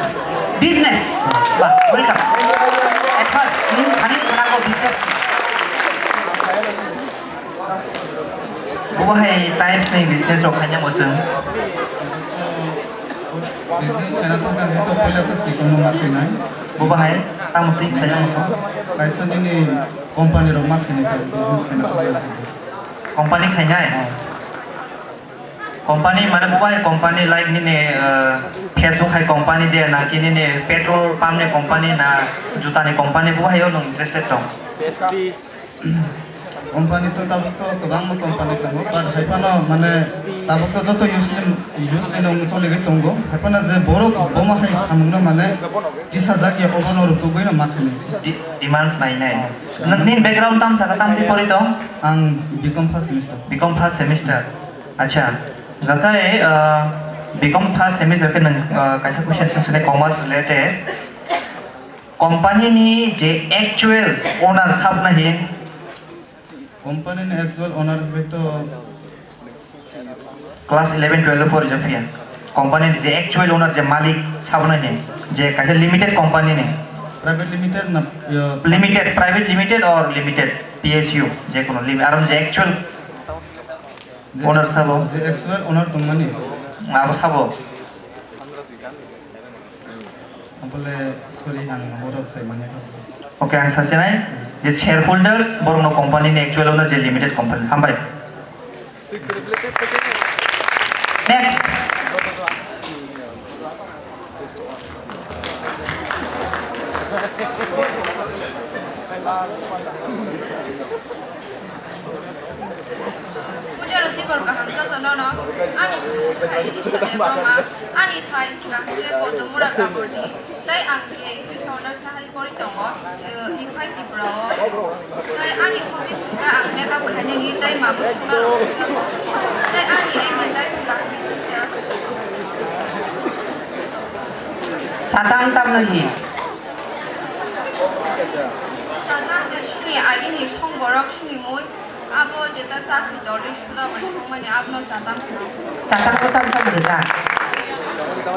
Business. Ba, welcome. At first, nini thani khana ko business. Bo hai tiles ni business rok khaina muchung. Business khaina thangkha hwnkhe to puila to chikon no ma khainai. Bo bahai tamo twi khaina muchung. Kaisa nini company rok ma khainai kha business khaina thangkha hwnkhe. Company khainai? Ah. Company mane bo bahai company like nini, uh, Facebook hai company de na ki nini petrol pump ni company na juta ni company bo bahai o nwng interested tong? Company to tabuk to kwbangma company tongo, but hai phano mane tabuk to joto youthly, youthly no choli tongo. Hai phano je borok bomo hai samung no mane tisajak ya obo no rw tugwi no ma khainai. Di-, demands nai nai. Nwng nini background tam saka tam di pori tong? Ang B Com first semester. B Com first semester. Acha. Gakai, uh, B Com first semester ke nwng, uh, kaisa question swng sini commerce related. Company ni je actual owner sabna hin? Company ni actual owner to class eleven twelve por japia. Company ni je actual owner je malik sabna hin? Je kaisa limited company ni. Private limited na, ya? Limited, private limited or limited, P S U, je kono limi-, aro je actual je owner sabo? Je actual owner tongmani. Abo sabo? Abole, sorry, ang oro sai manya kha. Okay, ang sasinai, je shareholders, borok no company ni actual owner, je limited company. Hambai. Next. Puilano tibor kaham jotono no ani khai ri sade mama, ani thai kaham se Podomura Gaborni, tei ang B A English Honours nahari pori tongo, eh, Iphai Tripura o. Tei ani hobbies hwnkha ang makeup khainani tei mamung songna rok nukjago. Tei ani aim in life hwnkha hwnkhe teacher. Chatang tamno hi? Agini songborok sinimui abo jeta chakri doli sura bai songmani abono chatam hino. Chatam ko tam tam rwjak.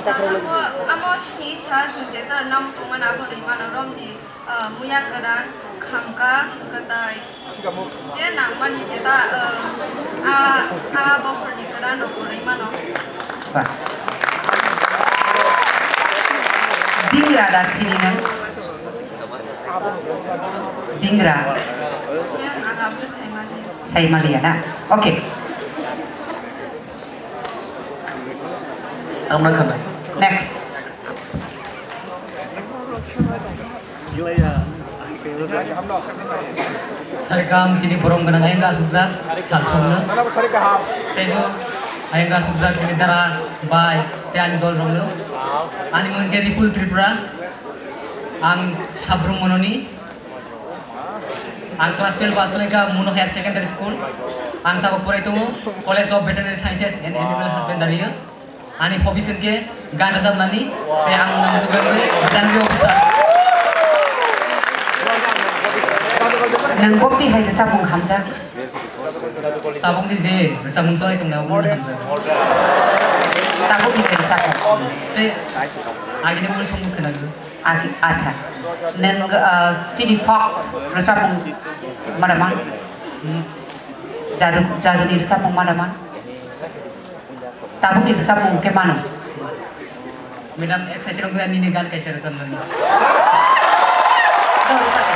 Chatam ko amo sini cha chwng jeta nam chwngmani abo rwimano romni, ah, muya kwran, khamka, kwtai. Je nangmani jeta, ah, ah, ah, bokhorni kwran rok rwimano. Ba. Dingra da sini nang. Dingra. Saimaliya na? Okay. Tamna khana. Next. Sari kam chini borom gwnang ayang asukjak, sal songno. Teibo ayang asukjak chini dara bai, tei ani dol rokno. Ani mung khe Ripul Tripura. Ang Sabrum Mononi. Ang class twelve pass khlaikha Muno Higher Secondary School. Ang tabuk porai tongo College of Veterinary Sciences and Animal Husbandry. Ani hobbies hwnkhe gan rwchapnani, tei ang nang jugwngwi veterinary officer. Nang bokti hai rwchapmung hamjak? Tabukni je rwchapmung choli tongna omo hamjak. Tabukni je rwchapmung. Tei agini mung songbo khwnago. Agi, acha. Nang, ah, chini folk rwchapmung mana man? Jadu, jaduni rwchapmung mana man? Tabukni rwchapmung khe mano. Madam, excited wngkha nini gan kaisa rwchapnani. Rwchapdi.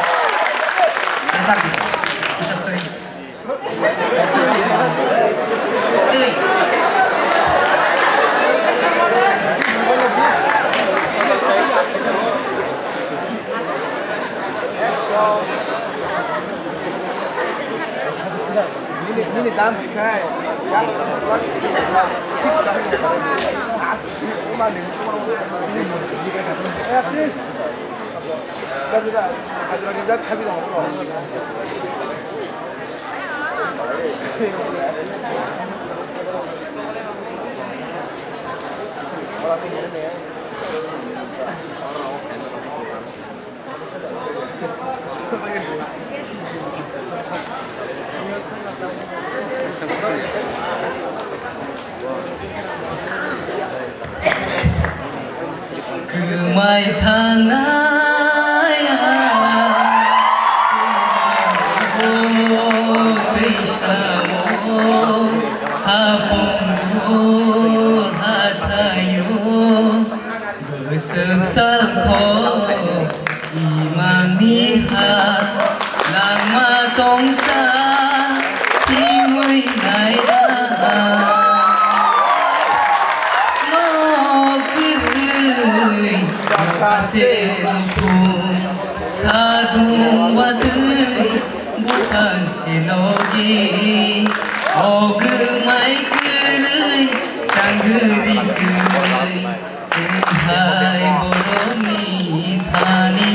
Rwchapdi. Rwchapdi. Kwmai thangnai ha, o twi samo, ha pungo, ha thaio, bwswk salkho, imangni ha, langma tongsa, thimwi naina. Nok kwrwi, nokase nukhung, sadung watwi, buphang se logi, o gwmai kwrwi, sanggwrwi kwrwi, chwng hai borokni thani.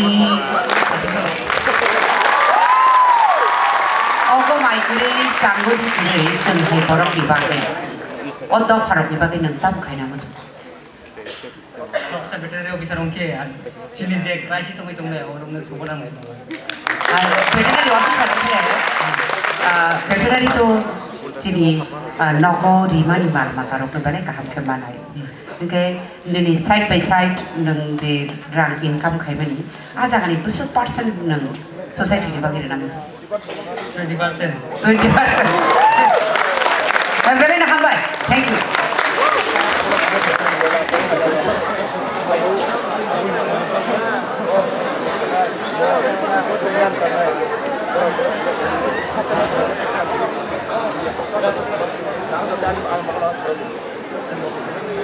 O gwmai kwrwi, sanggwrwi kwrwi, chwng hai borokni bagwi. O dopharokni bagwi nwng tamo khaina muchung? Professor veterinary officer wngkhe, ah, chini je crisis wngwi tongnai, o rokno support ang wngwi tongo. Ar veterinary officer wngkhe, ah, veterinary to chini, ah, nogo rimani mal mata rokno belai kaham khe manai. Hmm. Hwnkhe nini side by side nwng je rang income khaimani, a jagani bwswk percent nwng society ni bagwi rwna muchung? Twenty percent. Twenty percent. Belai no hambai. Thank you.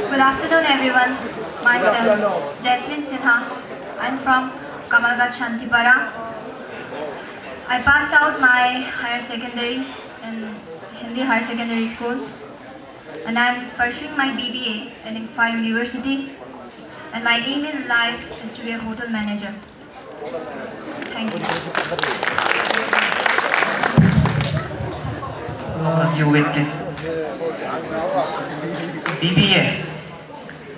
Good afternoon, everyone. Myself, Jasmine Sinha. I'm from Kamalghat Shantipara. I passed out my higher secondary in Hindi Higher Secondary School, and I'm pursuing my B B A in INGFA University. And my aim in life is to be a hotel manager. Thank you. You wait, please. B B A.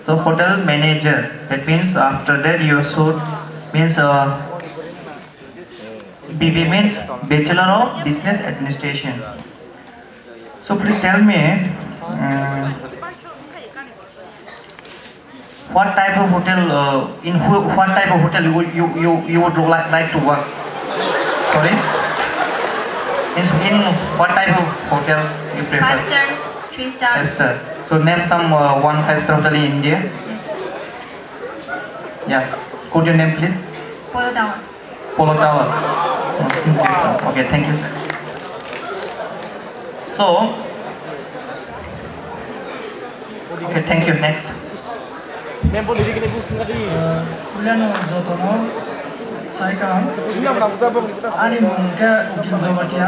So hotel manager. That means after that you should, means, uh, B B means Bachelor of Business Administration. So please tell me, uh, what type of hotel, uh, in who, what type of hotel you would, you, you, you would like, like to work? Sorry? In, in what type of hotel you prefer? Five star, three star. Five star. So name some, uh, one five star hotel in India. Yes. Yeah. Could you name, please? Polo Tower. Polo Tower. Okay, thank you. So, okay, thank you. Next. Puilano jotono sai kaham. Ani mung khe Ukil Jamatia.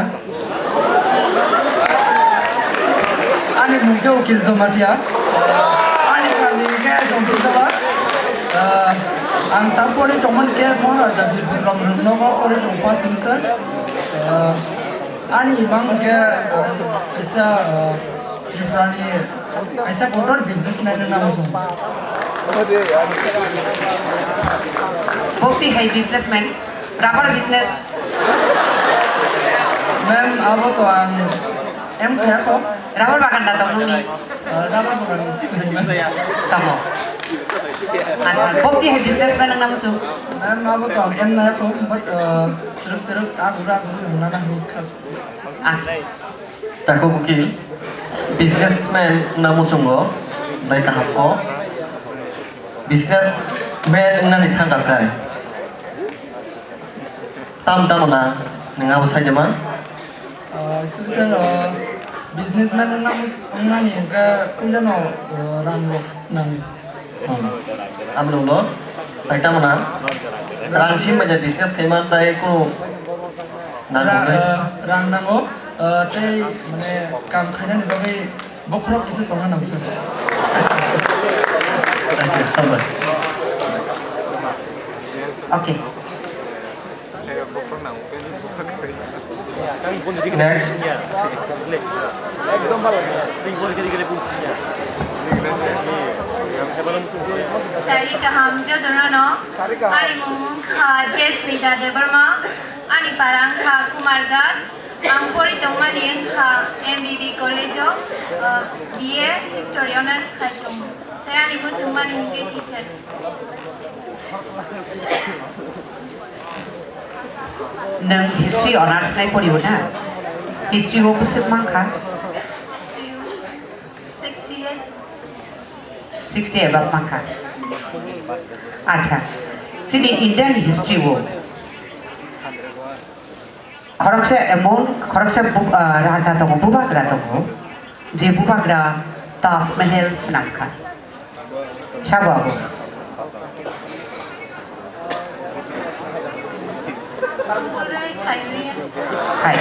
Ani mung khe Ukil Jamatia. Ani kami khe Jompuijala. Ah, ang ta pori tongmani khe Maharaja Birbikram Rungnogo pori tong first semester. Ah, ani imang khe, ah, kaisa, ah, Tripurani kaisa kotor businessman wngna muchung. Bokti hai businessman, rubber business. Ma'am, abo to ang M khaya kho. Rubber bagan da tong nungni? Ah, rubber bagan. Tamo. Acha, bokti hai businessman wngna muchung. Ma'am, abo to ang M naya kho, but, ah, teruk teruk, ah, gura guri wngna na hini kha. Acha. Tako buki businessman na muchungo, nai kaham ko. Businessman wngna ni thang kai. Tam tamo na, nang abo sai jama? Ah, actually, sir, ah, businessman wngna, wngmani hwnkhe puilano, ah, rang rok nango. Hmm. Abo nungno, tai tamo na? Rang sim bai business khaima tai kunu nango Ra-, nai? Ah, rang nango, ah, tei mane kam khainani bagwi bokhorok kisa tongna nang sir. Acha, hambai. Okay. Next. Sari kaham jotono no. Ani mung kha Jesmita Debbarma, ani parang kha Kumarghat, ang pori tongmani wngkha M B B college o, uh, B A History Honours khai tongo. Tei ani muchungmani hwnkhe teacher. Nwng History Honours nai poribo na? History o bwswk mankha? Sixty eight. Sixty above mankha. Acha, chini Indian history o khoroksa emon, khoroksa bu-, ah, raja tongo, bubagra tongo, je bubagra Taj Mahal swnamkha. Sabo abo. Hai.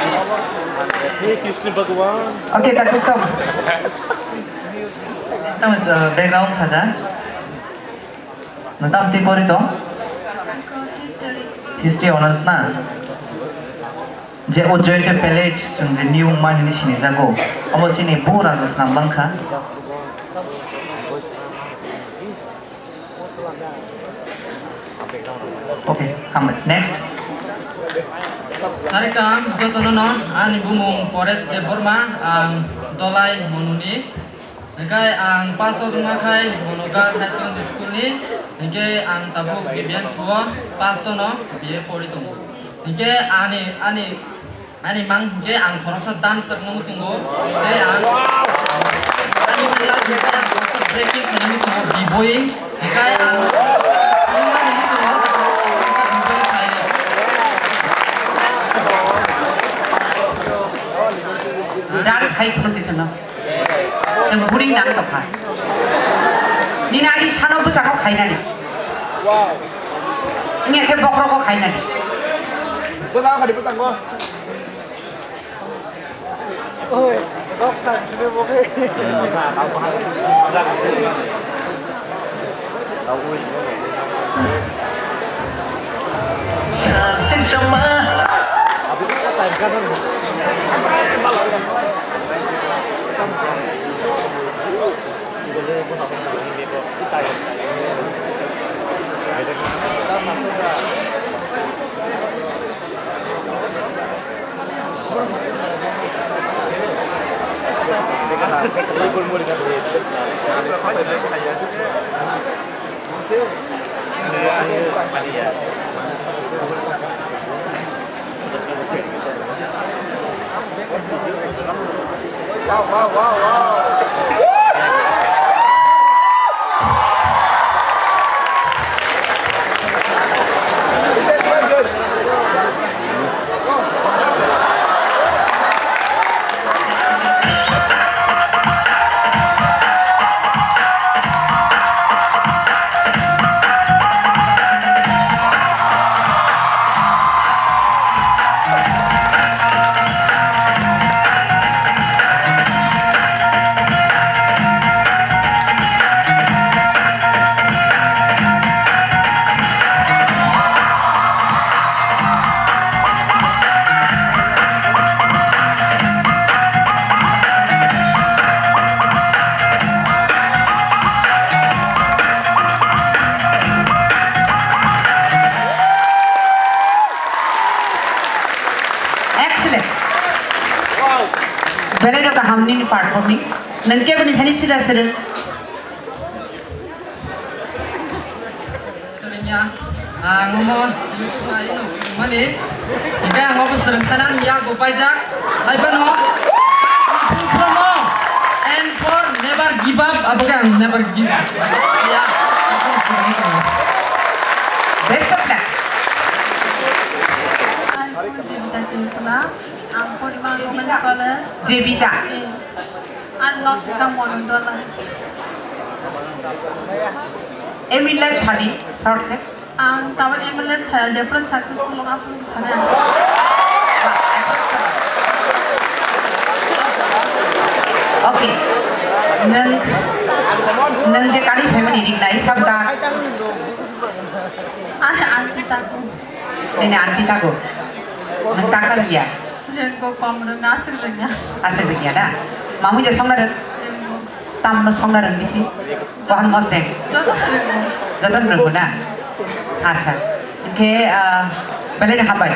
Hey, Krishna Bhagavan. Okay, tak uttam. Tam, uh, background sada. Nwng tam twi pori tong? History honours na? Je o Joyte Palace chwng je new wngma hinwi sinijago, omo chini bu raja swnam langkha. Okay, hambai. Next. Sari kaham jotono no, ani bumung Paresh Debbarma, ang Dolai Monuni. Hingke ang pass o wngma khai Monogar High Secondary School ni, hingke ang tabuk B B M suo pass tono B A pori tongo. Hingke ani, ani, ani mang hingke ang khoroksa dance rwngna muchungo, tei ang, ani mang la hingke ang khoroksa breaking khaina muchungo, B-boying, hingke ang wngmani muchungo khoroksa B-boying khaio. Dance khai phunuk di chwngno. Chwng boring nang tongkha. Nini ani sano bwchako khainani. Wngya khe bokhoroko khainani. Bwchako khadi bwchako. Oi, rok thang sini bo khe. Excellent. Belai no kaham nini performing. Nang kebo ni thani sida sida. Swrwngya, ang omo YouTube bai no swrwngmani. Hingke ang obo swrwngsanani yakbo paijak. Hai phano, promo and for never give up, abo khe ang never give up. Ya, ang swrwngmani. Best of luck. Ang Jebita Tripura, ang Poriban Women's College. Jebita. Eh. Ang nok ka mono dola. Aim in life sadi, short khe. Ang tabo aim in life saya je pura successful wng, apung sana. Okay. Nang, nang je kari family ring nai sabda. Ang, ang kita ko. Nini aunty thago. Nwng ta kha rwngya? Rwngkho, kom rwngya, aswk rwngya. Aswk rwngya da? Mamwi je songna rwng? Rwngkho. Tamno songna rwng bisi? Bohan mosdeng? Joto rwngkho. Joto rwngkho na? Acha. Hwnkhe, ah, belai no hambai.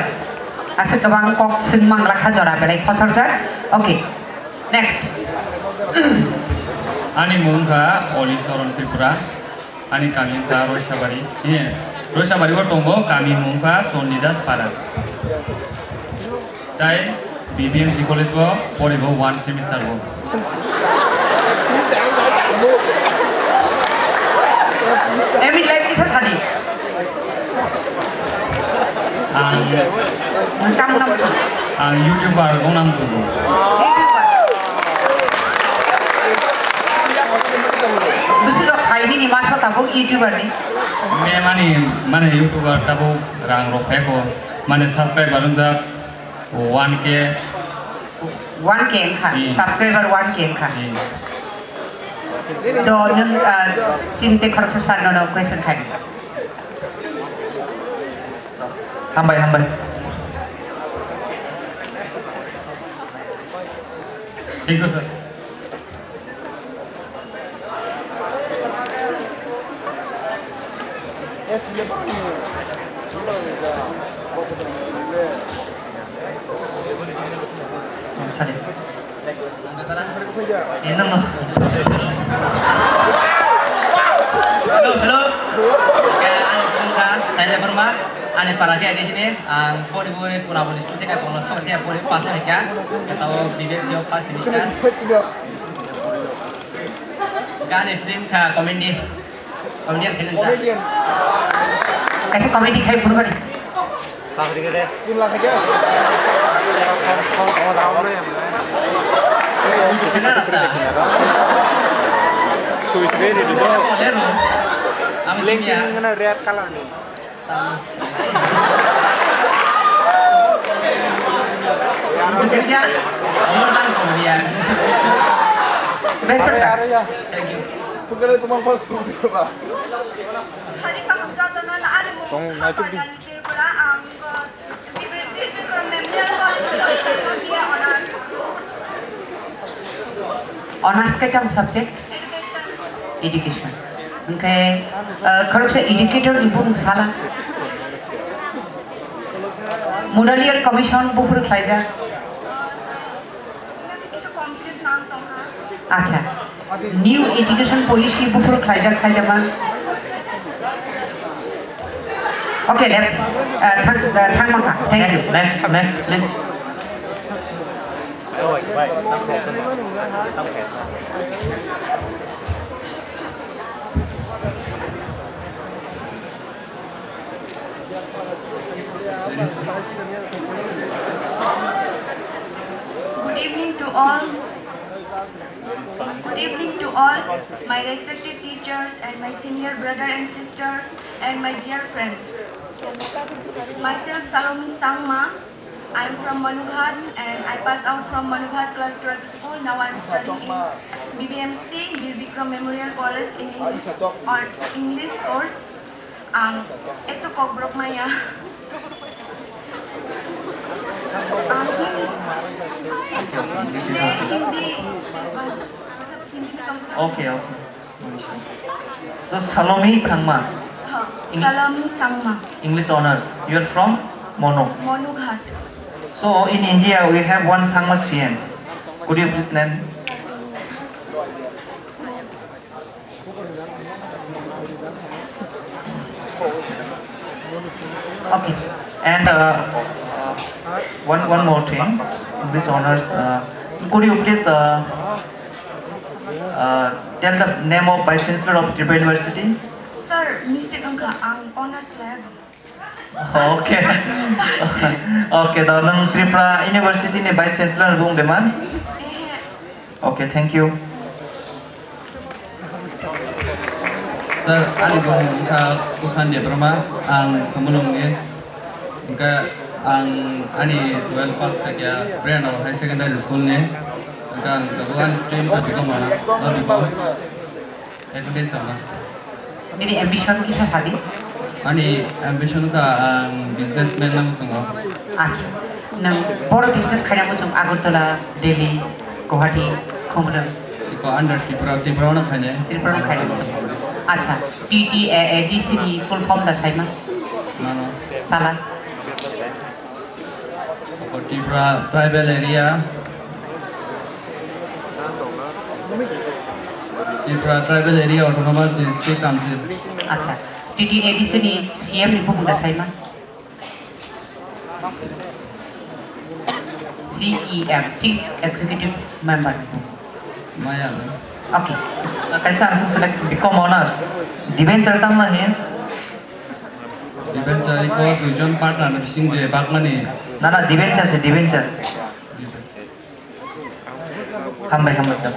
Aswk kwbang kok swngmang lakha jora belai khosorjak. Okay. Next. Ani mung kha Oli Soron Tripura. Ani kami wngkha Roisabari. He, Roisabari o tongo kami mung wngkha Chondidas Para. Tai B B M C college o poribo one semester o. Aim in life kisa sadi? Ang, ang YouTuber wngna muchungo. YouTuber. Bwswk rok khai nini masa tabuk YouTuber ni? Memani, mane YouTuber tabuk rang rok phai ko, mane subscriber wngjak one K. One K wngkha, hmm. Subscriber one K wngkha. Hmm. Do nwng, ah, chini tei khoroksa sir nono question khai. Hambai, hambai. Thank you, sir. Hello, hello. Khe ani mung kha Saila Verma, ani para khe ani sini, ang pori bui Kunaboli school theke Bangla school theke pori pass khaikha, khe tao B B M C o first semester. Khe ani stream kha comedy. Comedian khe nang ta. Kaisa comedy khai phuru kani. Khe nang ta. Ang sini ya. Red color ni. Best of luck. Thank you. Tong naituk di. Honours khe tamo subject? Education. Hwnkhe, ah, khoroksa educator ni bumung sala. Mudaliar Commission buphuru khlaijak. Kisa competition ang tongha. Acha, new education policy buphuru khlaijak saijama. Okay, let's, uh, thanks, uh, thang mangkha. Thank you. Next, next, next, please. Good evening to all. Good evening to all, my respected teachers and my senior brother and sister and my dear friends. Myself Salomi Sangma. I am from Manughat and I pass out from Manughat class twelve school. Now I am studying in B B M C, Bir Bikram Memorial College in English or English course. Ang ekto kokborok maya. Ang Hindi, Hindi, Hindi. Okay, okay. No issue. So, Salomi Sangma. Huh, Eng- Salomi Sangma. English honors. You are from Mono. Monughat. So, in India, we have one Sangma C M. Could you please name? Okay. And, uh, uh, one, one more thing, this honors, uh, could you please, uh, uh, tell the name of Vice Chancellor of Tripura University? Sir, mistake wngkha, ang honors lab. Okay. Okay, to nwng Tripura University ni Vice Chancellor ni bung de man? Ehe. Okay, thank you. Sir, ani bung wngkha Kusan Debbarma, ang Khumulwng ni. Wngkha ang ani twelve pass khaikha Brandor High Secondary School ni. Wngkha ang tabuk ani stream kha B Com honors, no B Com. Accountancy honors. Nini ambition kisa sadi? Ani ambition kha ang businessman nang sungo. Acha, nang boro business khaina muchung Agartala, Delhi, Guwahati, Khumulwng? Iko under Tripura, Tripura no khaine. Tripura no khaina muchung. Acha, T T A A D C ni full form da saima? Nano. Sala. Tripura Tribal Area. Tripura Tribal Area Autonomous District Council. Acha, T T A D C ni C M ni bumung da saima? C E M, Chief Executive Member. Maya. Okay. Kaisa ang sung select B Com honors. Debenture tang nahi. Debenture iko duijon partner ni bising je bakmani. Na, na, debenture se, debenture. Hambai, hambai, sir.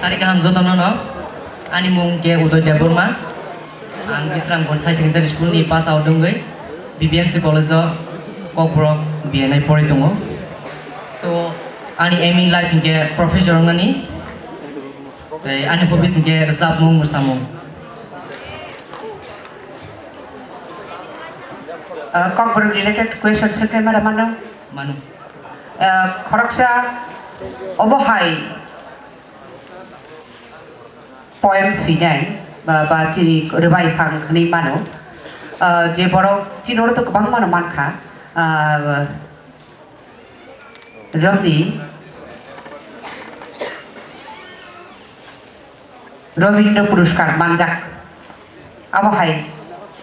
Sari kaham jotono no. Ani mung ke Udoy Debbarma. Ang Bisramganj High Secondary School ni pass out wngwi B B M C College o Kokborok B N I porwi tongo. So, ani aim in life hinkhe professor wngnani. Tei ani hobbies hinkhe rwchapmung, mwsamung. Uh, Kokborok related question swngkhe mada mano? Mano. Uh, khoroksa obo hai poem swinai ba, ba chini rwbai phang hwnwi mano. Ah, je borok chini oro to kwbangma no mankha. Ah, romni Rabindra Puruskar manjak. Abo hai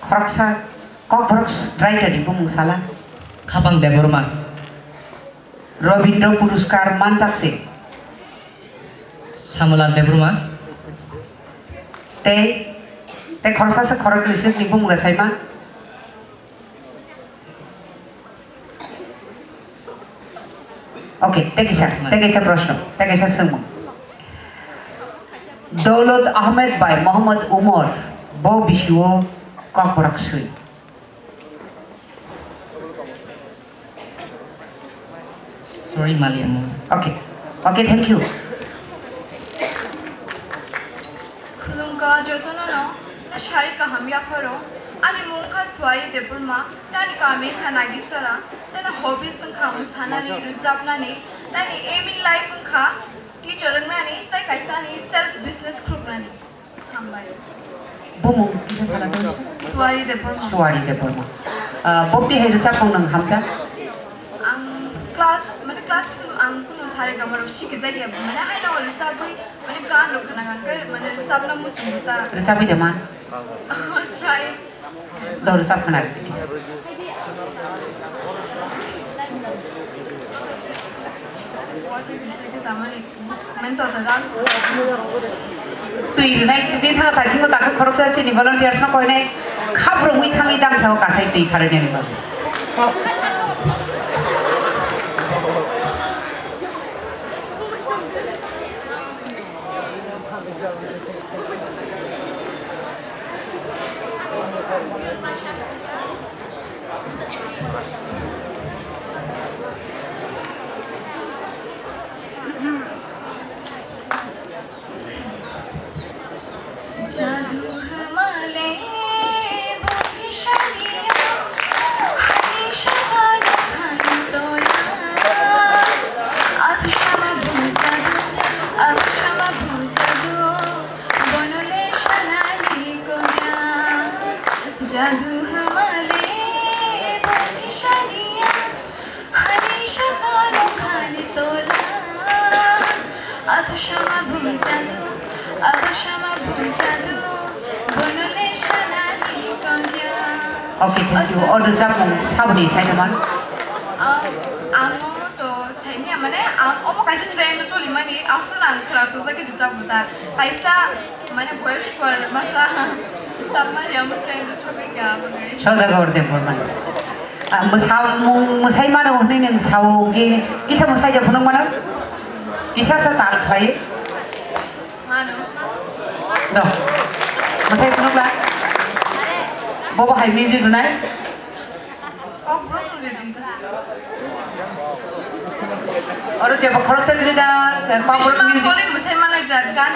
khoroksa Kokborok writer ni bumung sala? Khapang Debbarma. Rabindra Puruskar manjak se. Samulal Debbarma. Tei, tei khoroksa se khoroknwi se ni bumung rwsaima. Okay, tei kaisa, tei kaisa proshno, tei kaisa swngmung. Dawlot Ahmed bai Mohammad Umar bo bisio Kokborok swi. Sorry, mali amo. Okay. Okay, thank you. Khulumkha jotono no, ta sari kaham yapharo. Ani mung kha Swari Debbarma, tani kami kha Nagisara, tani hobbies wngkha mwsanani, rwchapnani, tani aim in life wngkha teacher wngnani, tei kaisa ani self business khuluknani. Hambai. Bumung kisa sala tong. Suari Debbarma. Suari Debbarma. Ah, bobti hai rwchapmung nwng hamjak? Ang class, mane class ang kuno sare gama rok sikijak ya, mane haino rwchapwi, mane gan rok khna gan khe, mane rwchapna muchungo ta. Rwchapwi de man. Try. Do rwchap khna. Twi rwnai, twi thang thai singmo takhe khoroksa chini volunteers no koinai khap romwi thangwi dangsa o kasai twi pharwi nani bagwi. Jadu hmale boni shaniya, hani shahano hani tola. Atu shama bhul jadu, atu shama bhul jadu, bonole shanani koya. Jadu hmale boni shaniya, hani shakalo khani tola. Atu shama bhul jadu, atu shama bhul jadu, bonole shanani kongya. Okay, thank you. O rwchapmung saboni saitama? Ah, ang to saimya mane, ang omo kaisa train choli mani, ang phone ang khwra to jagi rwchapmung ta. Kaisa Mane boyos kor masa samari amuk time do sobi ka bagai. Saudagar Debbarma. Ah, mwsamung, mwsai mano hwnwi nwng sao ki, kisa mwsai ja phunuk mano? Kisa sa tal khlai? Mano. Do. Mwsai phunuk la? Bobo hai music rwnai? Oro jeba khoroksa gini da, Kokborok music. Boli mwsai malai jat gan.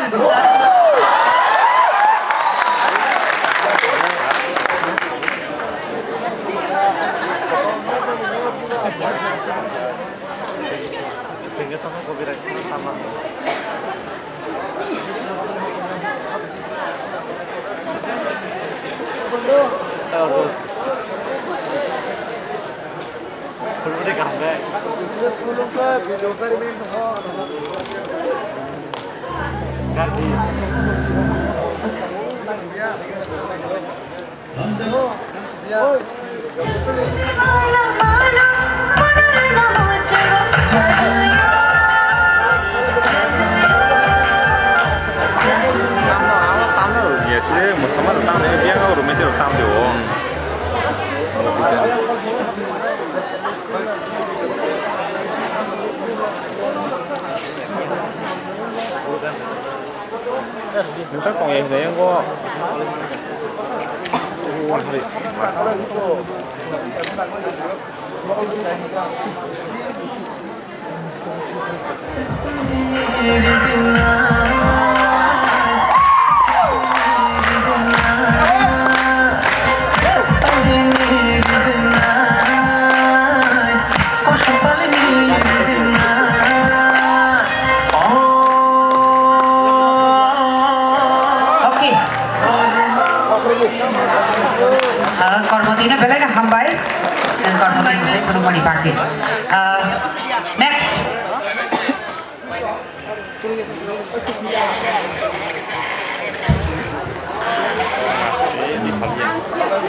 Yes, eh, mostamma rok tam de, biang rok mete rok tam de o. Nta tong ya hwnwi yango. Okay. Ah, Kormotino belai no hambai. Nang Kormotino sai phunukmani bagwi. Ah, next.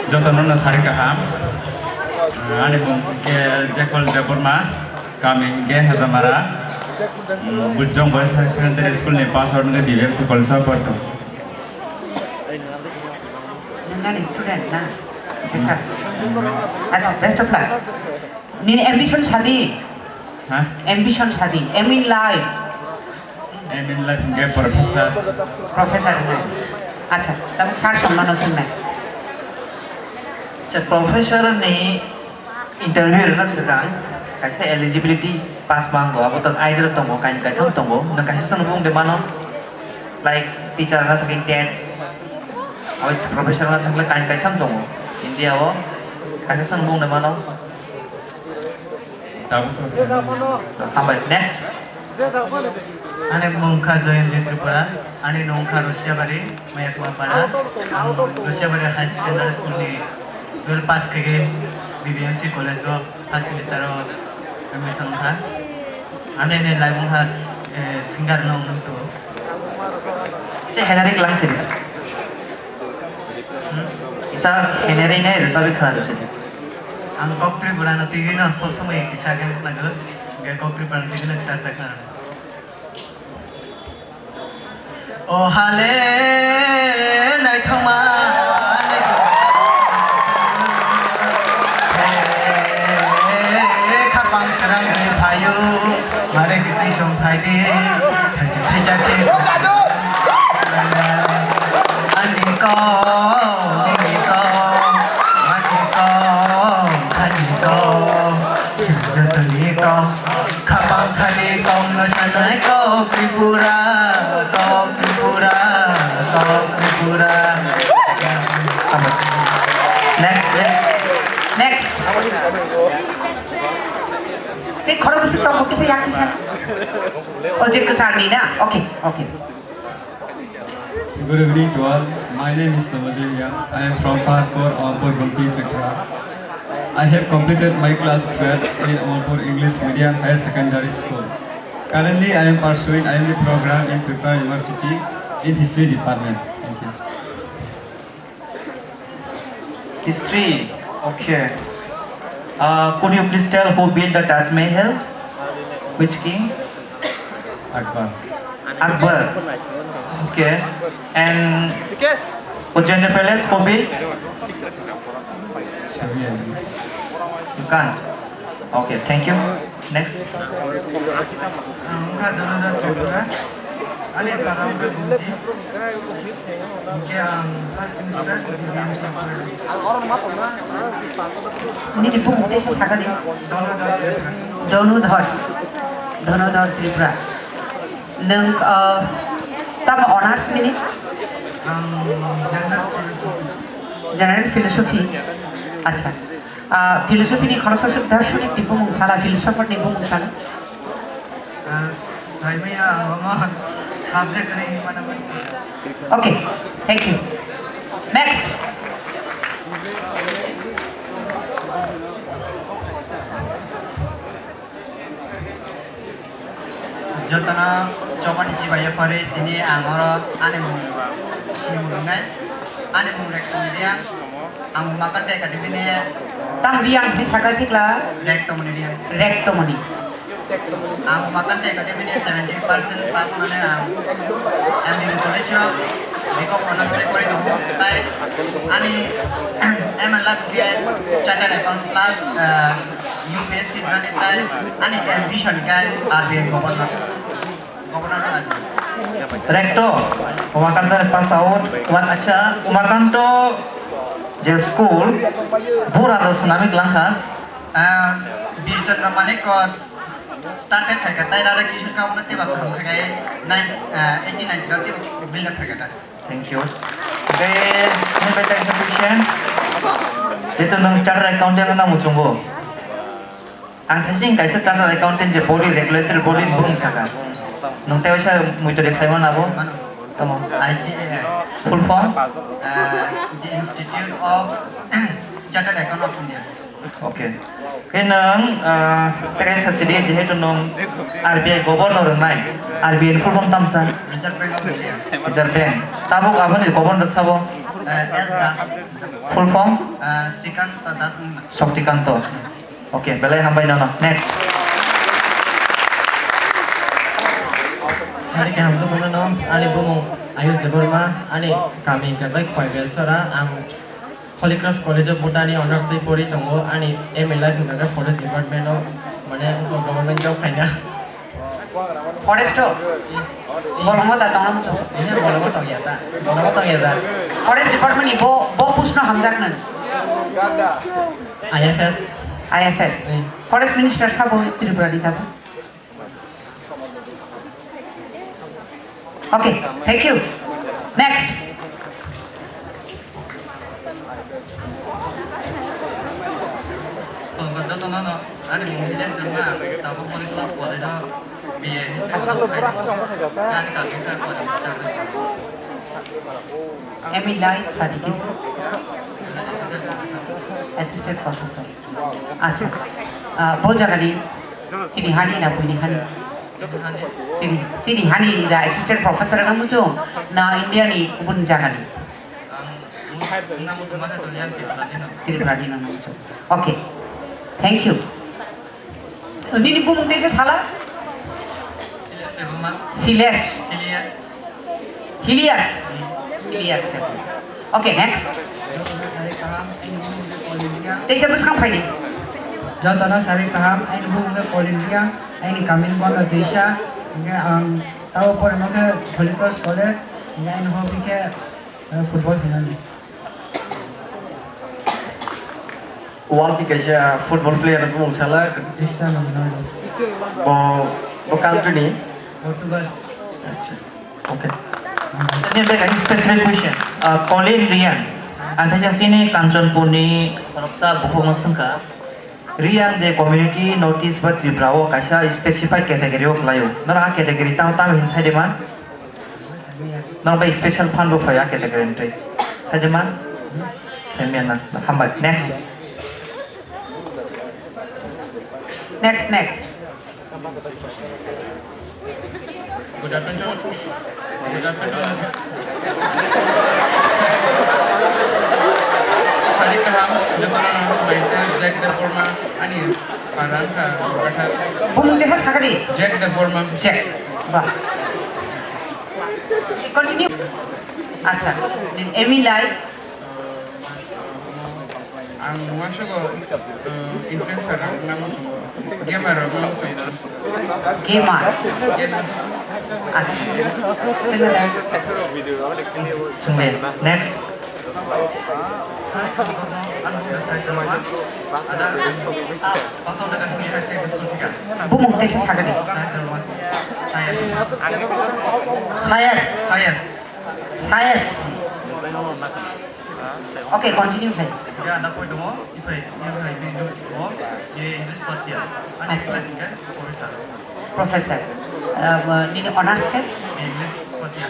Jotono no sari kaham. Ani mung khe Jekol Debbarma, kami khe Hajamara. Bujong Boys Higher Secondary School ni pass out wngkhe B B M C College of Porto. Nang nani student na? Jekar. Acha, best of luck. Nini ambition sadi? Ha? Ambition sadi? Aim in life? Aim in life hwnkhe professor. Professor hwnkhe? Acha, tabuk sir songno no swngnai. Acha, professor ni interview rwna swkang kaisa eligibility pass mango, abo to idea tongo, kain kaitham tongo. Nwng kaisa chwng bung de mano, like teacher na thangwi tet, abo professor na thangwi kain kaitham tongo. India o kaisa chwng bung de mano. Tabuk to se. Hambai. Next. Ani mung kha Joyonti Tripura, ani nung kha Rosiabari, Mayakma Para. Ang Rosiabari High Secondary School ni twelve pass khe B B M C College o first semester o admission kha. Ani ni laibung kha, eh, singer no wngmani se. Se henari klang sini. Hmm? Isa henari ne resabi khana sini. Ang kok Tripura no tigi no sob somoi kisa khe khnago. Ge kok Tripura no tigi no kisa kisa khnago. O hale naithoma, naithoma. He, khapang srangwi phaio, mare kiching song phaidi, thaija thaija khe. Ani kong, nini kong, ani kong, ani kong, sing jotoni kong. Khapang thani kong no sanai kok Tripura, kok Tripura, kok Tripura. Next, next. Next. Tei khorok bwswk tongo kisa yak tisa. O je kwchar ni na? Okay, okay. Good evening to all. My name is Namajin Yang. I am from Paharpur, Amarpur, Gumti, Tripura. I have completed my class twelve in Amarpur English Medium Higher Secondary School. Currently, I am pursuing I M D program in Tripura University in History Department. Thank you. History. Okay. Uh, could you please tell who built the Taj Mahal? Which king? Akbar. Akbar. Okay. And Ujjain Palace who built? Shahyamani. You can't. Okay, thank you. Next. Ang wngkha Dhananjay Tripura. Ani para wngkha Gumti. Hingke ang first semester B B M C. Nini bumung teisa sakadi. Dhananjay Tripura. Dhananjay. Dhananjay Tripura. Nwng, ah, tamo honors nini? Ang General Philosophy. General Philosophy. Acha. Ah, philosophy ni khoroksa swk darshanik ni bumung sala, philosopher ni bumung sala. Ah, saimaya omo subject ni mana mana. Okay, thank you. Next. Jotono chobani chibai phari tini ang oro ani mung sini mung wngnai. Ani mung Rektomoni Reang. Ang Umakanta Academy ni. Tang Reang ni saka sikla? Rektomoni Reang. Rektomoni. Ang Umakanta Academy ni seventy percent pass mane ang M B B college o B Com honors tei pori tongo. Tai ani aim and life khe chartered account plus, ah, U P S C rani tai ani ambition khe R B I governor, governor rani. Recto, Umakanto pass out. Uma-, acha, Umakanto je school, bu raja swnamwi kwlangkha. Ah, Bir Chandra Manik ko started khaikha, tai Radha Kishore Kamat tei ba kaham khaikha nine, ah, eighteen ninety rok tei build up khaikha ta. Thank you. Oke, nwng bai kaisa question. Jeto nwng chartered accountant wngna muchungo. Ang thaising kaisa chartered accountant je body, regulatory body ni bumung saka. Nwng tei waisa muitu de khlaima nabo? Tamo. I C A I. Full form? Uh, the Institute of Chartered Accountant of India. Okay. Khe nwng, ah, tei sachidi, jehetu nwng R B I governor wngnai, R B I ni full form tamsa? Reserve Bank of India. Reserve Bank. Tabuk aboni governor sabo? Eh, S Das. Full form? Eh, Srikanto Das wngna. Shaktikanto. Okay, belai hambai nono. Next. Sari kaham jotono no, ani bumung Ayush Debbarma, ani kami hingka bai Khwai Belsora, ang Holy Cross College of Botany honors tei pori tongo, ani aim in life hingkha khe forest department o, mane, wngkha government job khaina. Forest o? Bolongo da tongna muchung? Ini bolongo tongya ta, bolongo tongya ta. Forest department ni bo, bo post no hamjak nang? I F S. I F S. Eh. Forest minister sabo Tripura ni tabo? Okay, thank you. Next. Tongkha jotono no, ani mung bile jangma, tabuk Holy Cross College o. Emi Lai Sadiq is assistant professor. Acha, ah, bo jagani chini hani na buini hani? Chini, chini hani da assistant professor na muchung na India ni kubun jagani? Tripura ni no muchung. Okay, thank you. Nini bumung tei se sala? Silesh. Hilias. Hilias Debbarma. Okay, next. Teisa bwskang phaidi. Jotono sari kaham, aini bumung khe Paul India, aini kamini Gonda Twisa, hingkhe ang tabo porima khe Holy Cross College, hingkhe aini hobby khe, eh, football khenani. Wal khe kaisa football player ni bumung sala. Cristiano Ronaldo. Bo, bo country ni? Portugal. Acha. Okay. Then back again specific question. Uh, Colin Ryan. Ang kaisa sini Kanchanpur ni soroksa bukhuk no swngkha. Ryan je community North East ba Tripura o kaisa specified category o kwlaio. Noro a category tamo tamo hin sai de man? Norok bai special fund bo phai a category ni twi. Saidi ma? Saimya na. Hambai. Next. Next, next. Good afternoon. Good afternoon. Sari kaham, jotono myself Jack Debbarma, ani para wngkha Borgathar. Bumung tei ha sakari? Jack Debbarma. Jack. Ba. Continue. Acha, nini aim in life? Ang uansukgo, uh, influencer rok nang muchungo, gamer rok nang muchungo. Gamer. Gamer. Acha. Sini deh. Sini. Next. Bumung tei se sagani. Sayas. Sayas. Sayas. Sayas. Okay, continue khai. Ya, na poi dongo, ipai, ipai, English ko, ye English first year. Ani Acha. English ke professor. Professor. Uh, nini honors ke? English first year.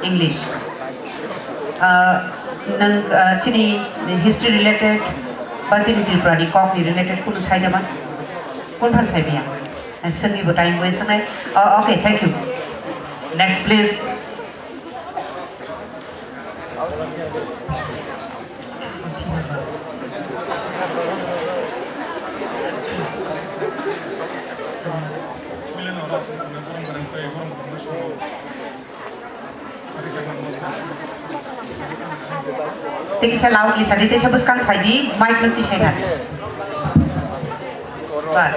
English. Uh, nang, uh, chini history related, ba chini Tripura ni kok ni related kunu sai dama? Kun phan sai biya? Sengni bo time waste nai. Uh, okay, thank you. Next, please. Tei kisa loudly sadi, tei sa bwskang phaidi, mic no tisai nadi. Bas.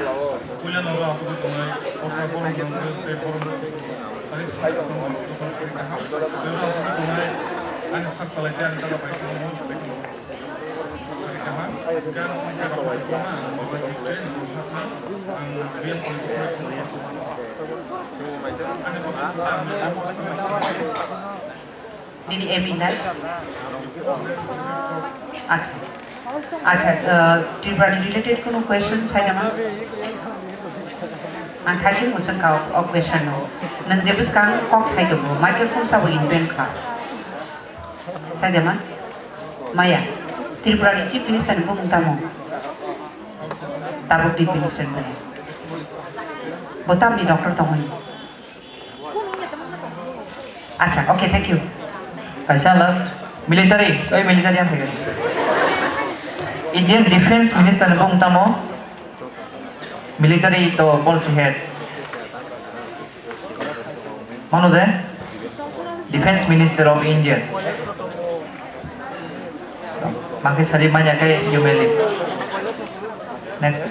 Puila noro asugwi tongnai, kothra borom rwngkhe tei borom rwngkhe. Ani chwng kaisa joto sari kaham. Noro asugwi tongnai, ani sak salai tei ani taga bai swngo. Sari kaham. Gan, gan, gan, ang Baba History, ang hakni, ang real college of Christ. Ani baba sita, ang Nini aim in life? Acha. Acha, uh, Tripura ni related kunu question sai dama? Ang thaising musang ka o, o question no. Nang je bwskang kok sai tongo, microphone sabo invent kha. Sai dama? Maya. Tripura ni Chief Minister ni bumung tamo? Tabuk Chief Minister ni bumung. Bo tamni doctor tongoni? Acha, okay, thank you. Kaisa last, military, oi military ang thaigen. Indian Defense Minister ni bung tamo? Military to policy head. Mano de? Defense Minister of India. Mangke sari manya kai New Delhi. Next.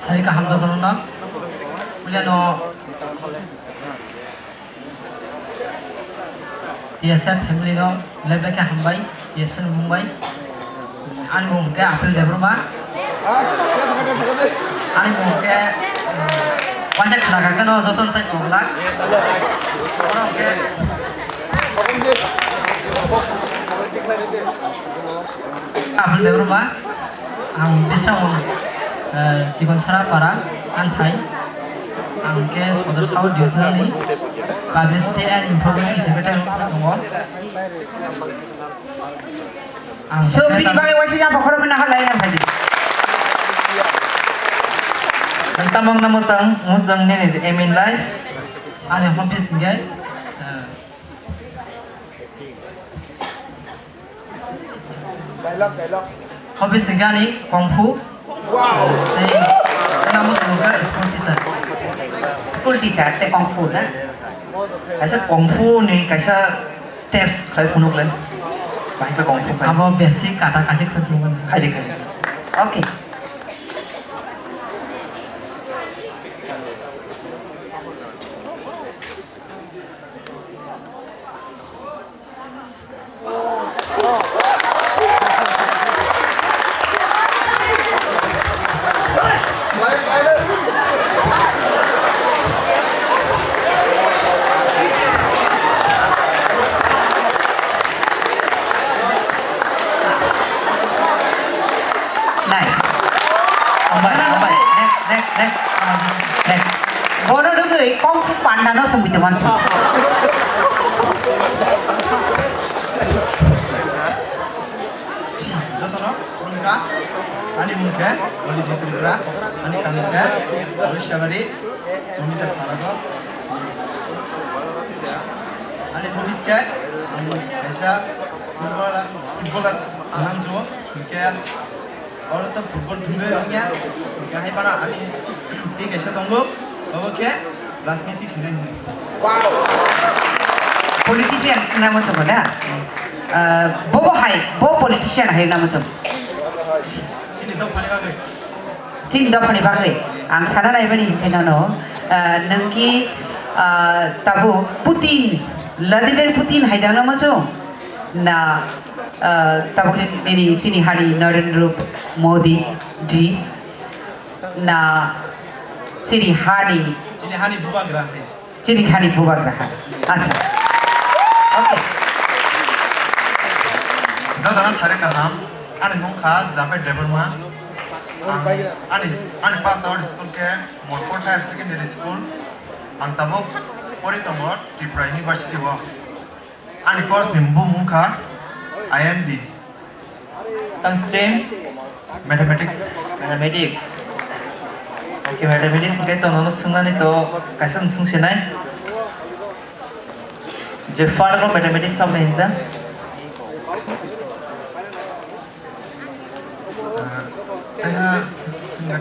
Sari kaham jotono no. Pulia no. T S F family no lebla khe hambai, T S F ni mung bai. Ani mung khe Apil Debbarma. Ani mung khe, um, waisa khna kha khe no jotono tai kok lak. Oro khe Apil Debbarma. Ang bisa mung. Eh, Chikon Chara Para, Anthai. Ang khe Sodor South Divisional ni Publicity and Information Secretary rok tongo. Ang So, khe bini tam- bagwi waisa ya bokhorok na halai ang thani. Ang tamang na mosang, mosang nini aim in life. Ani hobbies hingke, eh, Hobby se gani kung fu. Tei namo se wngkha school teacher. School teacher tei kung fu na? Kaisa kung fu ni kaisa steps khai phunuk le. Bahai khe kung fu khai. Abo basic kata kaisa khai phunuk mani. Khai di, khai di. Okay. Nice. Hambai, hambai. Next, next, next. Next. Bono nugwi kung fu panda no songwi tongmani. Jotono khulumkha, ani mung khe Orijit Tripura, ani kami khe Roisabari, Jomita Sarago. Ani hobbies khe, ang kaisa footballer, footballer wngna muchungo, hinkhe oro to football thwngwi wngya, hinkhe hai phano ani tei kaisa tongo, obo khe rajniti khainai hwnwi. Politician wngna muchungo da? Ah, bo bo hai, bo politician hai wngna muchungo. Chini dophani bagwi. Chini dophani bagwi ang sana naimani hinkhe nono, ah, nwng ki, ah, tabuk Putin, Vladimir Putin hai da wngna muchung? Na, ah, tabuk nini chini hani Narendra Modi ji? Na, chini hani Chini hani bubagra hai. Chini hani bubagra ha. Acha. Okay. Jotono sari kaham. Ani mung kha Japhet Debbarma. Ang, ani, ani pass out school khe Morpor Higher Secondary School. Ang tabuk pori tongo Tripura University o. Ani course ni bumung kha I M D. Tang stream? Mathematics. Mathematics. Okay, mathematics hingke to nono swngnani to kaisa swng sinai. Je father of mathematics sabo hinsa.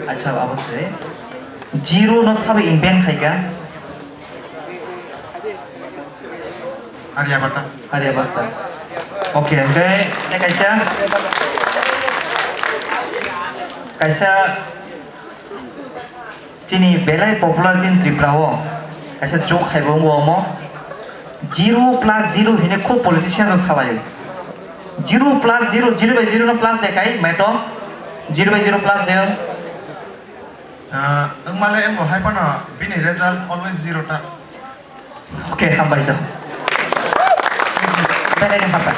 Acha, abo se. Zero no sabo invent khaika. Aryabhatta. Aryabhatta. Okay, hingke, tei kaisa, kaisa chini belai popular chini Tripura o, kaisa joke hai bo wngbo omo, zero plus zero hine khub politician rok salai. Zero plus zero, zero by zero no plus dekhai, maito, zero by zero plus de. Ah, wngmale wngbo hai phano bini result always zero ta. Okay, hambai do. Belai no hambai.